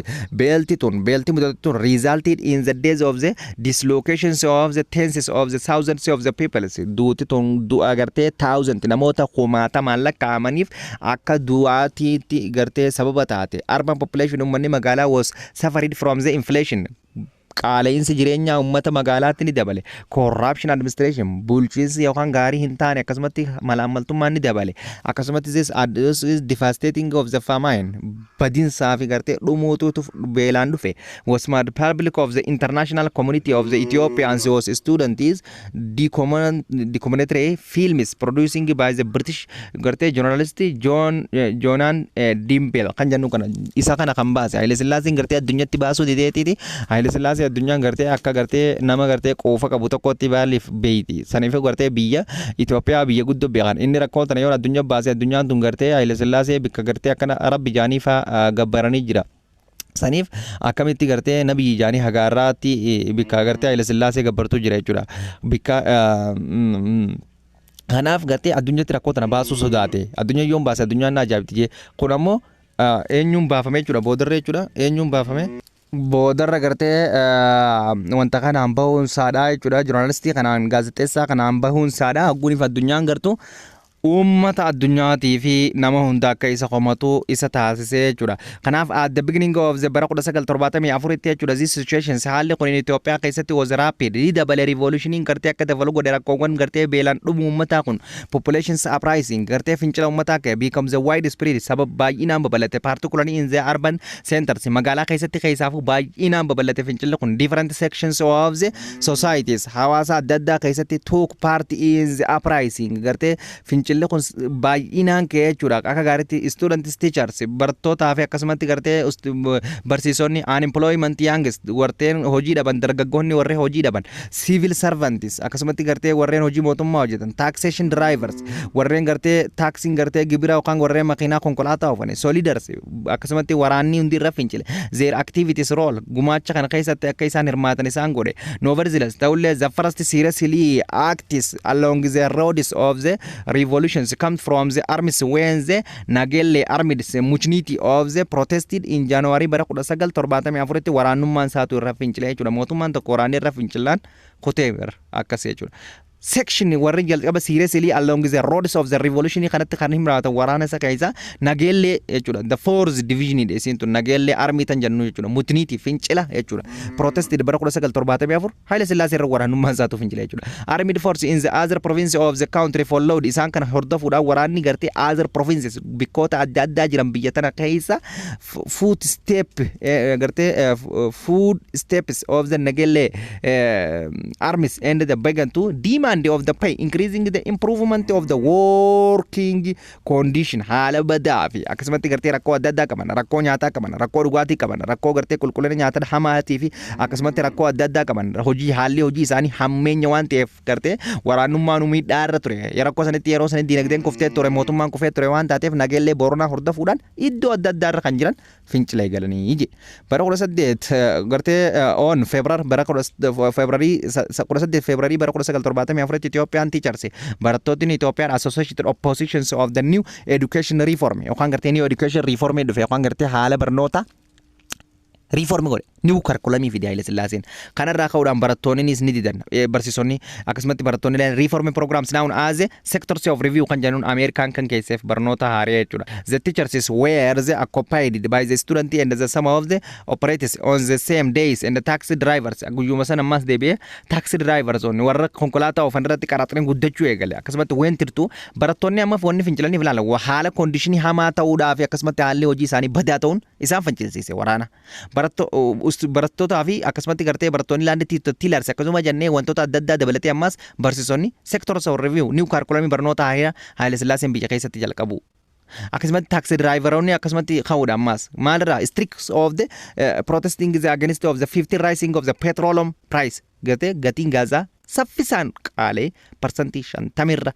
beelti tun beelti mudate tun resulted in the death of the dislocations of the tens of the thousands of the people. Duuti tun du'a gartee thousand namoota kumaatamaan lakkaa'amaniif akka du'aatiitti gartee sababa taate. Urban population, uummanni magaalaa, was suffered from the inflation, qaala'insi jireenyaa uummata magaalaatti ni dabale. Corruption administration, bulchiinsi yookaan gaarii hin taane, akkasumatti malaammaltummaan ni dabale. Akkasumatti this devastating of the famine, badinsaa fi gartee dhumuutuutu beelaan dhufe was made public of the international community of the Ethiopians was students documentary films producing by the British gartee journalist John Jonan Dimble kan jennu kana isa kana kan baase. Haile Sillaaseen gartee addunyatti baasuu dideetiiti. Haile Sillaasee addunyaan gartee akka gartee nama gartee quufa qabu tokkotti baaliif beeyti. Saniif gartee biyya Itoophiyaa biyya guddoo beekan. Inni rakkoo tana yoo addunyaa baase addunyaan tun gartee Haile Sillaasee bikka gartee akkana rabbi jaanii faa gabbaranii jira. Saniif akkamitti gartee nabiyyi jaanii hagaarraatti bikka gartee Haile Sillaasee gabbartuu jira jechuudha. Bikka kanaaf gartee addunyatti rakkoo tana baasuu sodaate. Addunyaa yoon baase addunyaan na ajaa'ibti jee. Kun ammoo eenyuun baafame jechuudha boodarra jechuudha, eenyuun baafame. Boodarra gartee wanta kanaan bahuunsaadha jechuudha. Journalistii kanaan, gaazexeessaa kanaan bahuunsaadha. Hogguuniif addunyaan gartuu uummata addunyaatii fi nama hunda akka isa komatu isa taasisee jechuudha. Kanaaf at the beginning of the bara 1974tti jechuudha this situations haalli kun Itoophiyaa keessatti was rapid ni dabale. Revolutioniin gartee akka dabalu godhe rakkoowwan gartee beelaan dhumu uummataa kun. Populations uprising gartee fincila uummataa ka'e becomes a wide spread sabab baay'inaan babal'ate, particularly in the urban centers, magaalaa keessatti keessaafuu baay'inaan babal'ate fincilli kun. Different sections of the societies, hawaasa adda addaa keessatti took part in the uprising, gartee fincilli kun baay'inaan ka'e jechuudha. Akka gaariitti students, teachers, barattootaa fi akkasumatti gartee barsiisonni, unemployment youngest, warreen hojii dhaban, dargaggoonni warreen hojii dhaban, civil servants, akkasumatti gartee warreen hojii mootummaa hojjetan, taxation drivers, warreen gartee taaksiin gartee gibira yookaan warreen makiinaa konkolaataa oofan, soldiers, akkasumatti waraanni hundi irra fincile. Their activities role gumaacha kana keessatti akka isaan hirmaatan isaan godhe. Nevertheless, ta'ullee the first seriously acts along the roads of the revolutions come from the armies when the Nagelle armed mutiny of the protested in January bara 1974tti waraanummaan isaatu irra fincile jechuudha. Mootummaan tokko waraanni irra fincilaan kutee akkas jechuudha. Section warri jalqaba seriously along the roads of the revolution kanatti kan himraatan waraana isa keessa Nageellee jechuudha. The fourth division dha isiin tun, Nageellee army tan jennu jechuudha. Mutiny fincila jechuudha. Protested bara 1974 Haile Sillaasee irra waraanummaan isaatu fincila jechuudha. Armed force in the other province of the country followed. Isaan kana hordofuudhaan waraanni gartee other provinces, bikkoota adda addaa jiran biyya tana keessa, foot step gartee foot steps of the Nageellee armies and the began to demand of the pay increasing, the improvement of the working condition. Haala badaa fi akkasumatti gartee rakkoo adda addaa qaban, rakkoo nyaataa qaban, rakkoo dhugaatii qaban, rakkoo gartee qulqullina nyaataa hamaatii fi akkasumatti rakkoo adda addaa qaban, hojii haalli hojii isaanii hammeenya waan ta'eef gartee waraanummaan miidhaa irra ture. Rakkoo sanitti, yeroo sanitti diinagdeen kuftee ture, mootummaan kufee ture waan taateef, Nageellee Booranaa hordofuudhaan iddoo adda addaa irra kan jiran fincila eegalanii je. Bara 18 gartee on February, bara February 18 February bara 1974 Ethiopian teachers, barattootni Ethiopian Associated Oppositions of the New Education Reform yookaan gartee New Education Reform dhufe yookaan gartee haala barnoota reform godhe, new curriculumii fide Haile Sillaaseen. Kanarraa ka'uudhaan barattoonnis ni didan, barsiisonni akkasumatti barattoonni reform programs known as sectors of review kan jennuun Ameerikaan kan keesseef barnoota haaraa jechuudha. The teachers were the occupied by the student and the some of the operators on the same days and the taxi drivers. Guyyuma sana ammas deebi'ee taxi drivers on warra konkolaataa oofan irratti qaraxni guddachuu eegale. Akkasumatti wantirtu barattoonni amma wanni fincilaniif ilaala haala conditionii hamaa ta'uudhaa fi akkasumatti haalli hojii isaanii badaa ta'uun isaan fincilsiise waraana. Barattootaa fi akkasumatti gartee barattoonni laanditti tillers akkasuma jennee wantoota adda addaa dabalatee ammas barsiisonni sectors of review new curriculumii barnoota haaraa Haile Sillaaseen biyya keessatti jalqabu. Akkasumatti taxi driveroonni akkasumatti ka'uudha ammas maalirraa streaks of the protesting the against of the 50 rising of the petroleum price, gartee gatiin gaazaa saffisaan qaalee 50%rra,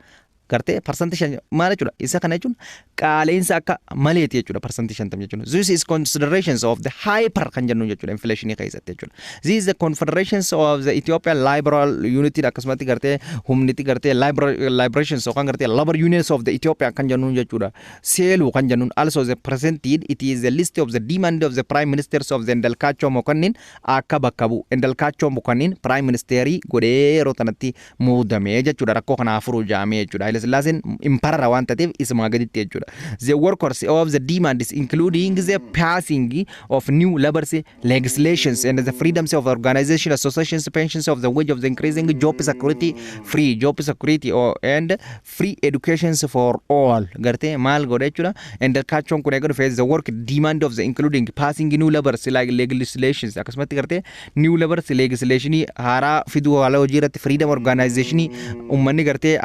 gartee 5% maal jechuudha? Isa kana jechuun qaaleensa akka maleeti jechuudha, 50% jechuudha. This is considerations of the hyper kan jennu jechuudha inflationii keessatti jechuudha. This is the confederations of the Ethiopian Liberal Unity, akkasumatti gartee humniti gartee liberations yookaan gartee labor unions of the Ethiopia kan jennuun jechuudha. Seeluu kan jennuun also the presented it is the list of the demand of the prime ministers of the Endalkaachoo Mokonnin akka bakka bu'u. Endalkaachoo Mokonnin prime ministerii godhee yeroo tanatti muudamee jechuudha, rakkoo kana furuu jaamee jechuudha. Haile Sillaaseen emperor waan taateef isumaa gaditti jechuudha. The workers of the demands including the passing of new labor legislations and the freedoms of organization, associations, pensions of the wage of the increasing job security, free job security or and free educations for all. Gartee maal godha jechuudha. Endalkaachoon kun eega dhufee the work demand of the including passing new labor like legislations, akkasumatti gartee new labor legislationii haaraa fiduu, haala hojii irratti freedom organizationii uummanni gartee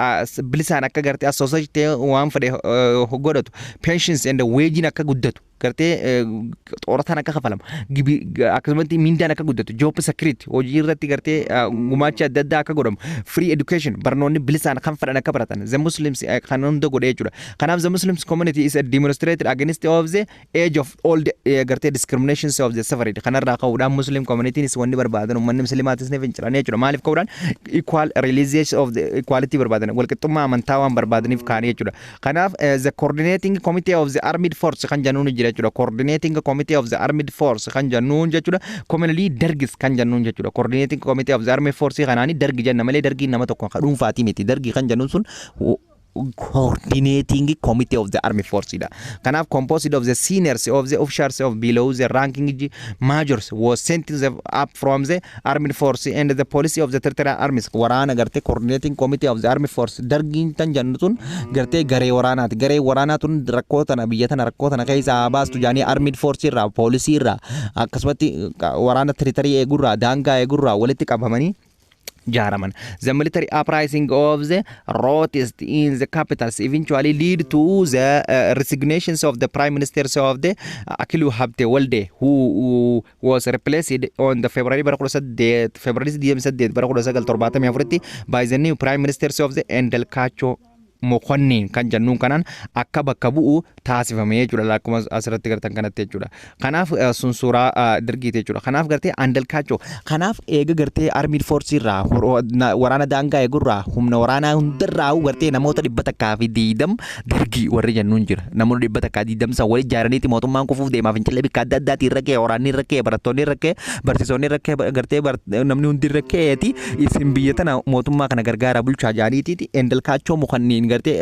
bilisaan akka gartee associate waan fedhe godhatu, pensions and wagein akka guddatu, gartee xoorataan akka kafalamu, akkasumatti mindaan akka guddatu, job security hojii irratti gartee gumaacha adda addaa akka godhamu, free education barnoonni bilisaan kan fedhan akka baratan, the Muslims kan hunda godhe jechuudha. Kanaaf the Muslims community is demonstrated against of the age of old gartee discriminations of the suffering. Kanarraa ka'uudhaan Muslim communitynis wanni barbaadan, uummanni muslimaatis ni fincilan jechuudha. Maaliif ka'uudhaan? Equal realization of the equality barbaadan, walqixxummaa amantaa waan barbaadaniif kaanii jechuudha. Kanaaf the coordinating committee of the armed force kan jennuun jira jechuudha. Coordinating committee of the armed force kan jennuun jechuudha, commonly dargis kan jennuun jechuudha. Coordinating committee of the armed force kanaani dargi jenna malee dargiin nama tokko kan dhuunfaatii miti. Dargi kan jennuun sun coordinating committee of the army force dha. Kanaaf composed of the seniors of the officers of below the ranking majors was sent to the up from the armed force and the policy of the territorial armies. Waraana gartee coordinating committee of the army force dargiin tan jennu tun gartee garee waraanaati. Garee waraanaa tun rakkoo tana biyya tana rakkoo tana keessaa baastu jaanii armed force irraa, poolisii irraa, akkasumatti waraana territory eegurraa, daangaa eegurraa walitti qabamanii jaaraman. The military uprising of the protest in the capitals eventually lead to the resignations of the prime ministers of the Akilu Habte Walde, who was replaced on the February bara 18 February 28 bara 1974 by the new prime ministers of the Endelkacho. Mokonnin kan jennuun kanaan akka bakka bu'u taasifame jechuudha, akkuma asirratti gartan kanatti jechuudha. Kanaaf sun suuraa Dargiiti jechuudha. Kanaaf gartee Andalkaachoo kanaaf eega gartee armed force irraa, waraana daangaa eegurraa, humna waraanaa hundarraa gartee namoota 120 Dargii warri jennuun jira. Namoonni 120 san wal ijaaraniiti mootummaan kufuuf deemaa, fincillee bikka adda addaatii irra ka'e, waraanni irra ka'e, barattoonni irra ka'e, barsiisonni irra ka'e, gartee namni hundi irra ka'eeti isin biyya tana mootummaa kana gargaara bulchaa jaaniitiiti Endalkaachoo Mokonnin gartee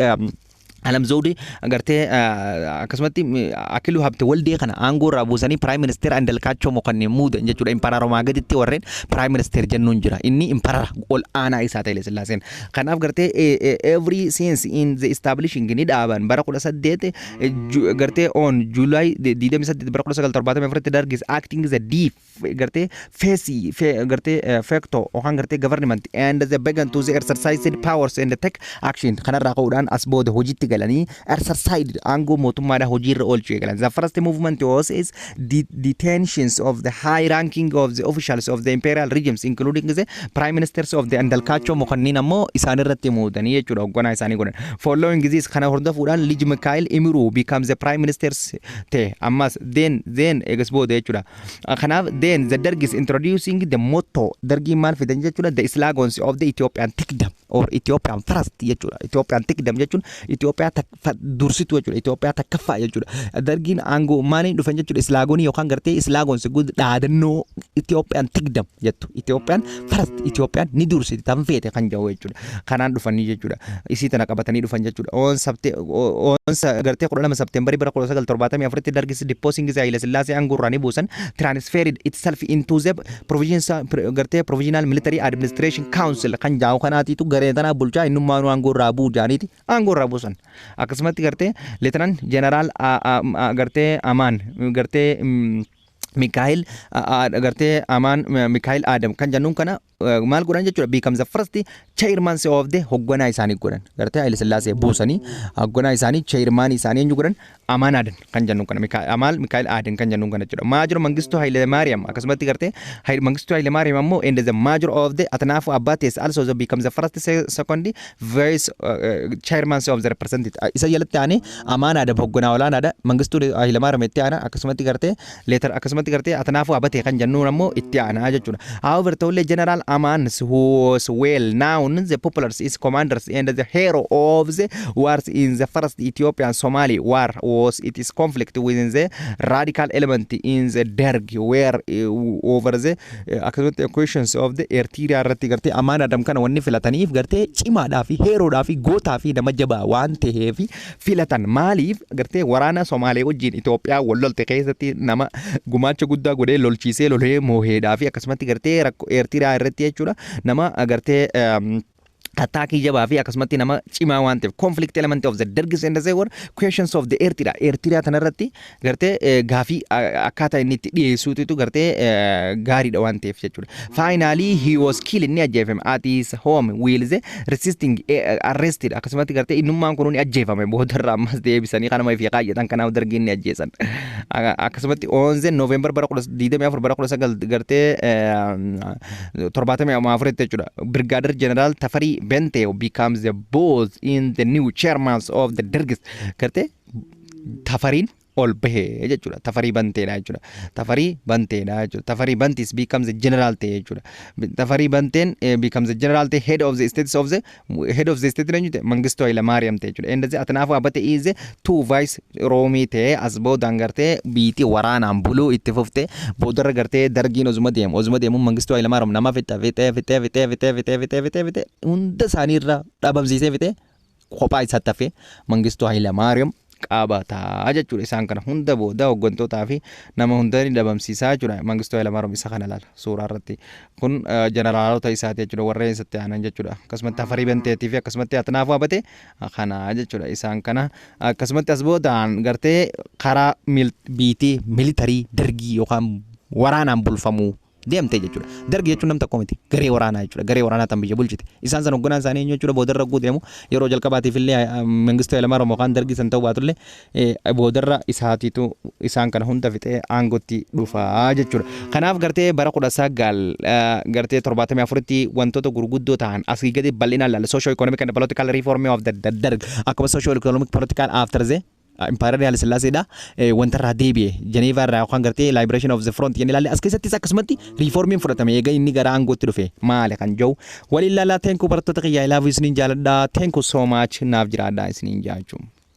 Alam Zawudee gartee akkasumatti Akiluu Habte Waldee kana aangoo irraa buusanii Prime Minister Andalkaachoo Mokonnin muudan jechuudha. Emperorumaa gaditti warreen Prime Minister jennuun jira. Inni emperor ol aanaa isaa ta'e Sillaaseen. Kanaaf gartee every since in the establishing ni dhaaban bara 18 gartee on July 28 bara 1974 Dargis acting the de gartee face gartee facto yookaan gartee government and the began to the exercise powers and take action. Kanarraa ka'uudhaan as booda hojiitti galanii exercise aangoo mootummaadhaa hojiirra oolchuu eegalan. The first movement was is the detentions of the high ranking of the officials of the imperial regimes, including the prime ministers of the Andalkaachoo Mokonnin ammoo isaan irratti muudanii jechuudha, hoogganaa isaanii godhan. Following this, kana hordofuudhaan, Lij Mikael Imiru becomes the prime ministers ta'e ammas then eegas booda jechuudha. Kanaaf then the Derg is introducing the motto. Dargiin maal fidan jechuudha? The slogans of the Ethiopian Tikdam or Ethiopian First jechuudha. Ethiopian Tikdam jechuun Itoophiyaa dursitu jechuudha. Itoophiyaa takkaffaa jechuudha. Dargiin aangoo maaliin dhufan jechuudha? Sloganii yookaan gartee slogans dhaadannoo Itoophiyaan Tikdam jettu. Itoophiyaan First, Itoophiyaan ni dursiti tan feete kan jedhu jechuudha. Kanaan dhufanii jechuudha. Isii tana qabatanii dhufan jechuudha. On gartee 12 Septembarii bara 1974tti Dargis deposing Haile Sillaasee aangoo irraa ni buusan, transferred itself into the provision gartee provisional military administration council kan jaa'u kanaatiitu garee tanaa bulchaa, innummaanuu aangoo irraa bu'u jaaniiti aangoo irraa buusan. Akkasumatti gartee Lieutenant General gartee Amaan gartee Mikaa'el gartee Amaan Mikaa'el Adam kan jennuun kana maal godhan jechuudha? Becomes the first chairman of the hoogganaa isaanii godhan. Gartee Haile Sillaasee buusanii hoogganaa isaanii, chairman isaanii eenyu godhan? Amaan Adan kan jennuun kana, Amaan Mikaa'el Adan kan jennuun kana jechuudha. Major Mangistuu Haile Maariyaam akkasumatti gartee Mangistuu Haile Maariyaam ammoo and the major of the Atanafu Abates also becomes the first second vice chairman of the representative. Isa jalatti aanee Amaan Adam hoogganaa olaanaadha. Mangistuu Haile Maariyaam itti aana, akkasumatti gartee later akkasumatti gartee Atanafu Abatee kan jennuun ammoo itti aanaa jechuudha. However, ta'ullee General Aman, who was well known the popular is commanders and the hero of the wars in the first Ethiopian Somali war, was it is conflict within the radical element in the Derg where over the akkasumatti questions of the Eritrea irratti gartee Amaan Adam kana wanni filataniif gartee cimaadhaa fi heroodhaa fi gootaa fi nama jabaa waan ta'eef filatan. Maaliif gartee waraana Somaalee wajjin Itoophiyaa wal lolte keessatti nama gumaacha guddaa godhee lolchiisee lolee mooheedhaa fi akkasumatti gartee rakkoo Eertiraa irratti jechuudha, nama gartee attackii jabaa fi akkasumatti nama cimaa waan ta'eef. Conflict element of the Dergis and the war questions of the Eritrea, Eritrea tanarratti gartee gaafii akkaataa inni itti dhiyeessuutu gartee gaariidha waan ta'eef jechuudha. Finally he was killed, inni ajjeefame, at his home while the resisting arrested. Akkasumatti gartee innummaan kun ni ajjeefame, boodarra ammas deebisanii kanuma fi qaayyatan, kanaaf Dargii inni ajjeesan. Akkasumatti on the November bara 24 bara 19 gartee 74 jechuudha. Brigadier General Tafarii Bente becomes the boss in the new chairman of the Dergis. Gartee Tafariin ol bahee jechuudha. Tafarii Banteedha jechuudha. Tafarii Banteedha jechuudha. Tafarii Bantis becomes the general ta'e jechuudha. Tafarii Banteen becomes the general ta'e, head of the states of the head of the state eenyu ta'e? Mangistuu Hayilamaariyaam ta'e jechuudha. And the Atanaafuu Abate is two vice roomii ta'e. As boodaan gartee biitii waraanaan buluu itti fufte. Boodarra gartee Dargiin osuma deemu osuma deemu Mangistuu Hayilamaariyaam nama fixa fixee fixee fixee fixee fixee fixee fixee fixee hunda isaanii irraa dhabamsiisee fixee kophaa isaatti hafee Mangistuu Hayilamaariyaam qabataa jechuudha. Isaan kana hunda booda hooggantootaa fi nama hunda ni dhabamsiisaa jechuudha. Mangistuu Hayilamaariyaam isa kana ilaala suuraa irratti. Kun jeneraalota isaati jechuudha, warreen isatti aanan jechuudha. Akkasumatti Tafarii Banteetii fi akkasumatti Atanaafuu Abatee kana jechuudha. Isaan kana akkasumatti as boodaan gartee karaa biitii military Dargii yookaan waraanaan bulfamuu Deemte jechuudha. Dargi jechuun nam tokko miti. Garee waraanaa jechuudha. Garee waraanaa tan biyya bulchite. Isaan san hoogganaan isaanii eenyu jechuudha? Boodarra guuteemu yeroo jalqabaatiif illee Mangistuu Hayilamaariyaam yookaan Dargi san ta'uu baatullee, boodarra isaatiitu isaan kana hunda fixee aangootti dhufaa jechuudha. Kanaaf gartee bara 19 gartee 74tti wantoota gurguddoo ta'an asii gadi bal'inaan ilaalla. Socio economic and political reform of the Darg, akkuma socio economic political after the Impaayerri Haile Sillaaseedha. Wanta irraa deebi'e Jeneevaa irraa yookaan gartee Liberation of the Front jennee ilaalle. As keessattis akkasumatti reformiin fudhatame eega inni gara aangootti dhufe maali kan jiru waliin ilaalaa. Thank you, barattoota kiyyaa, ilaafu isiniin jaaladha. Thank you so much, naaf jiraadha isiniin jaachuun.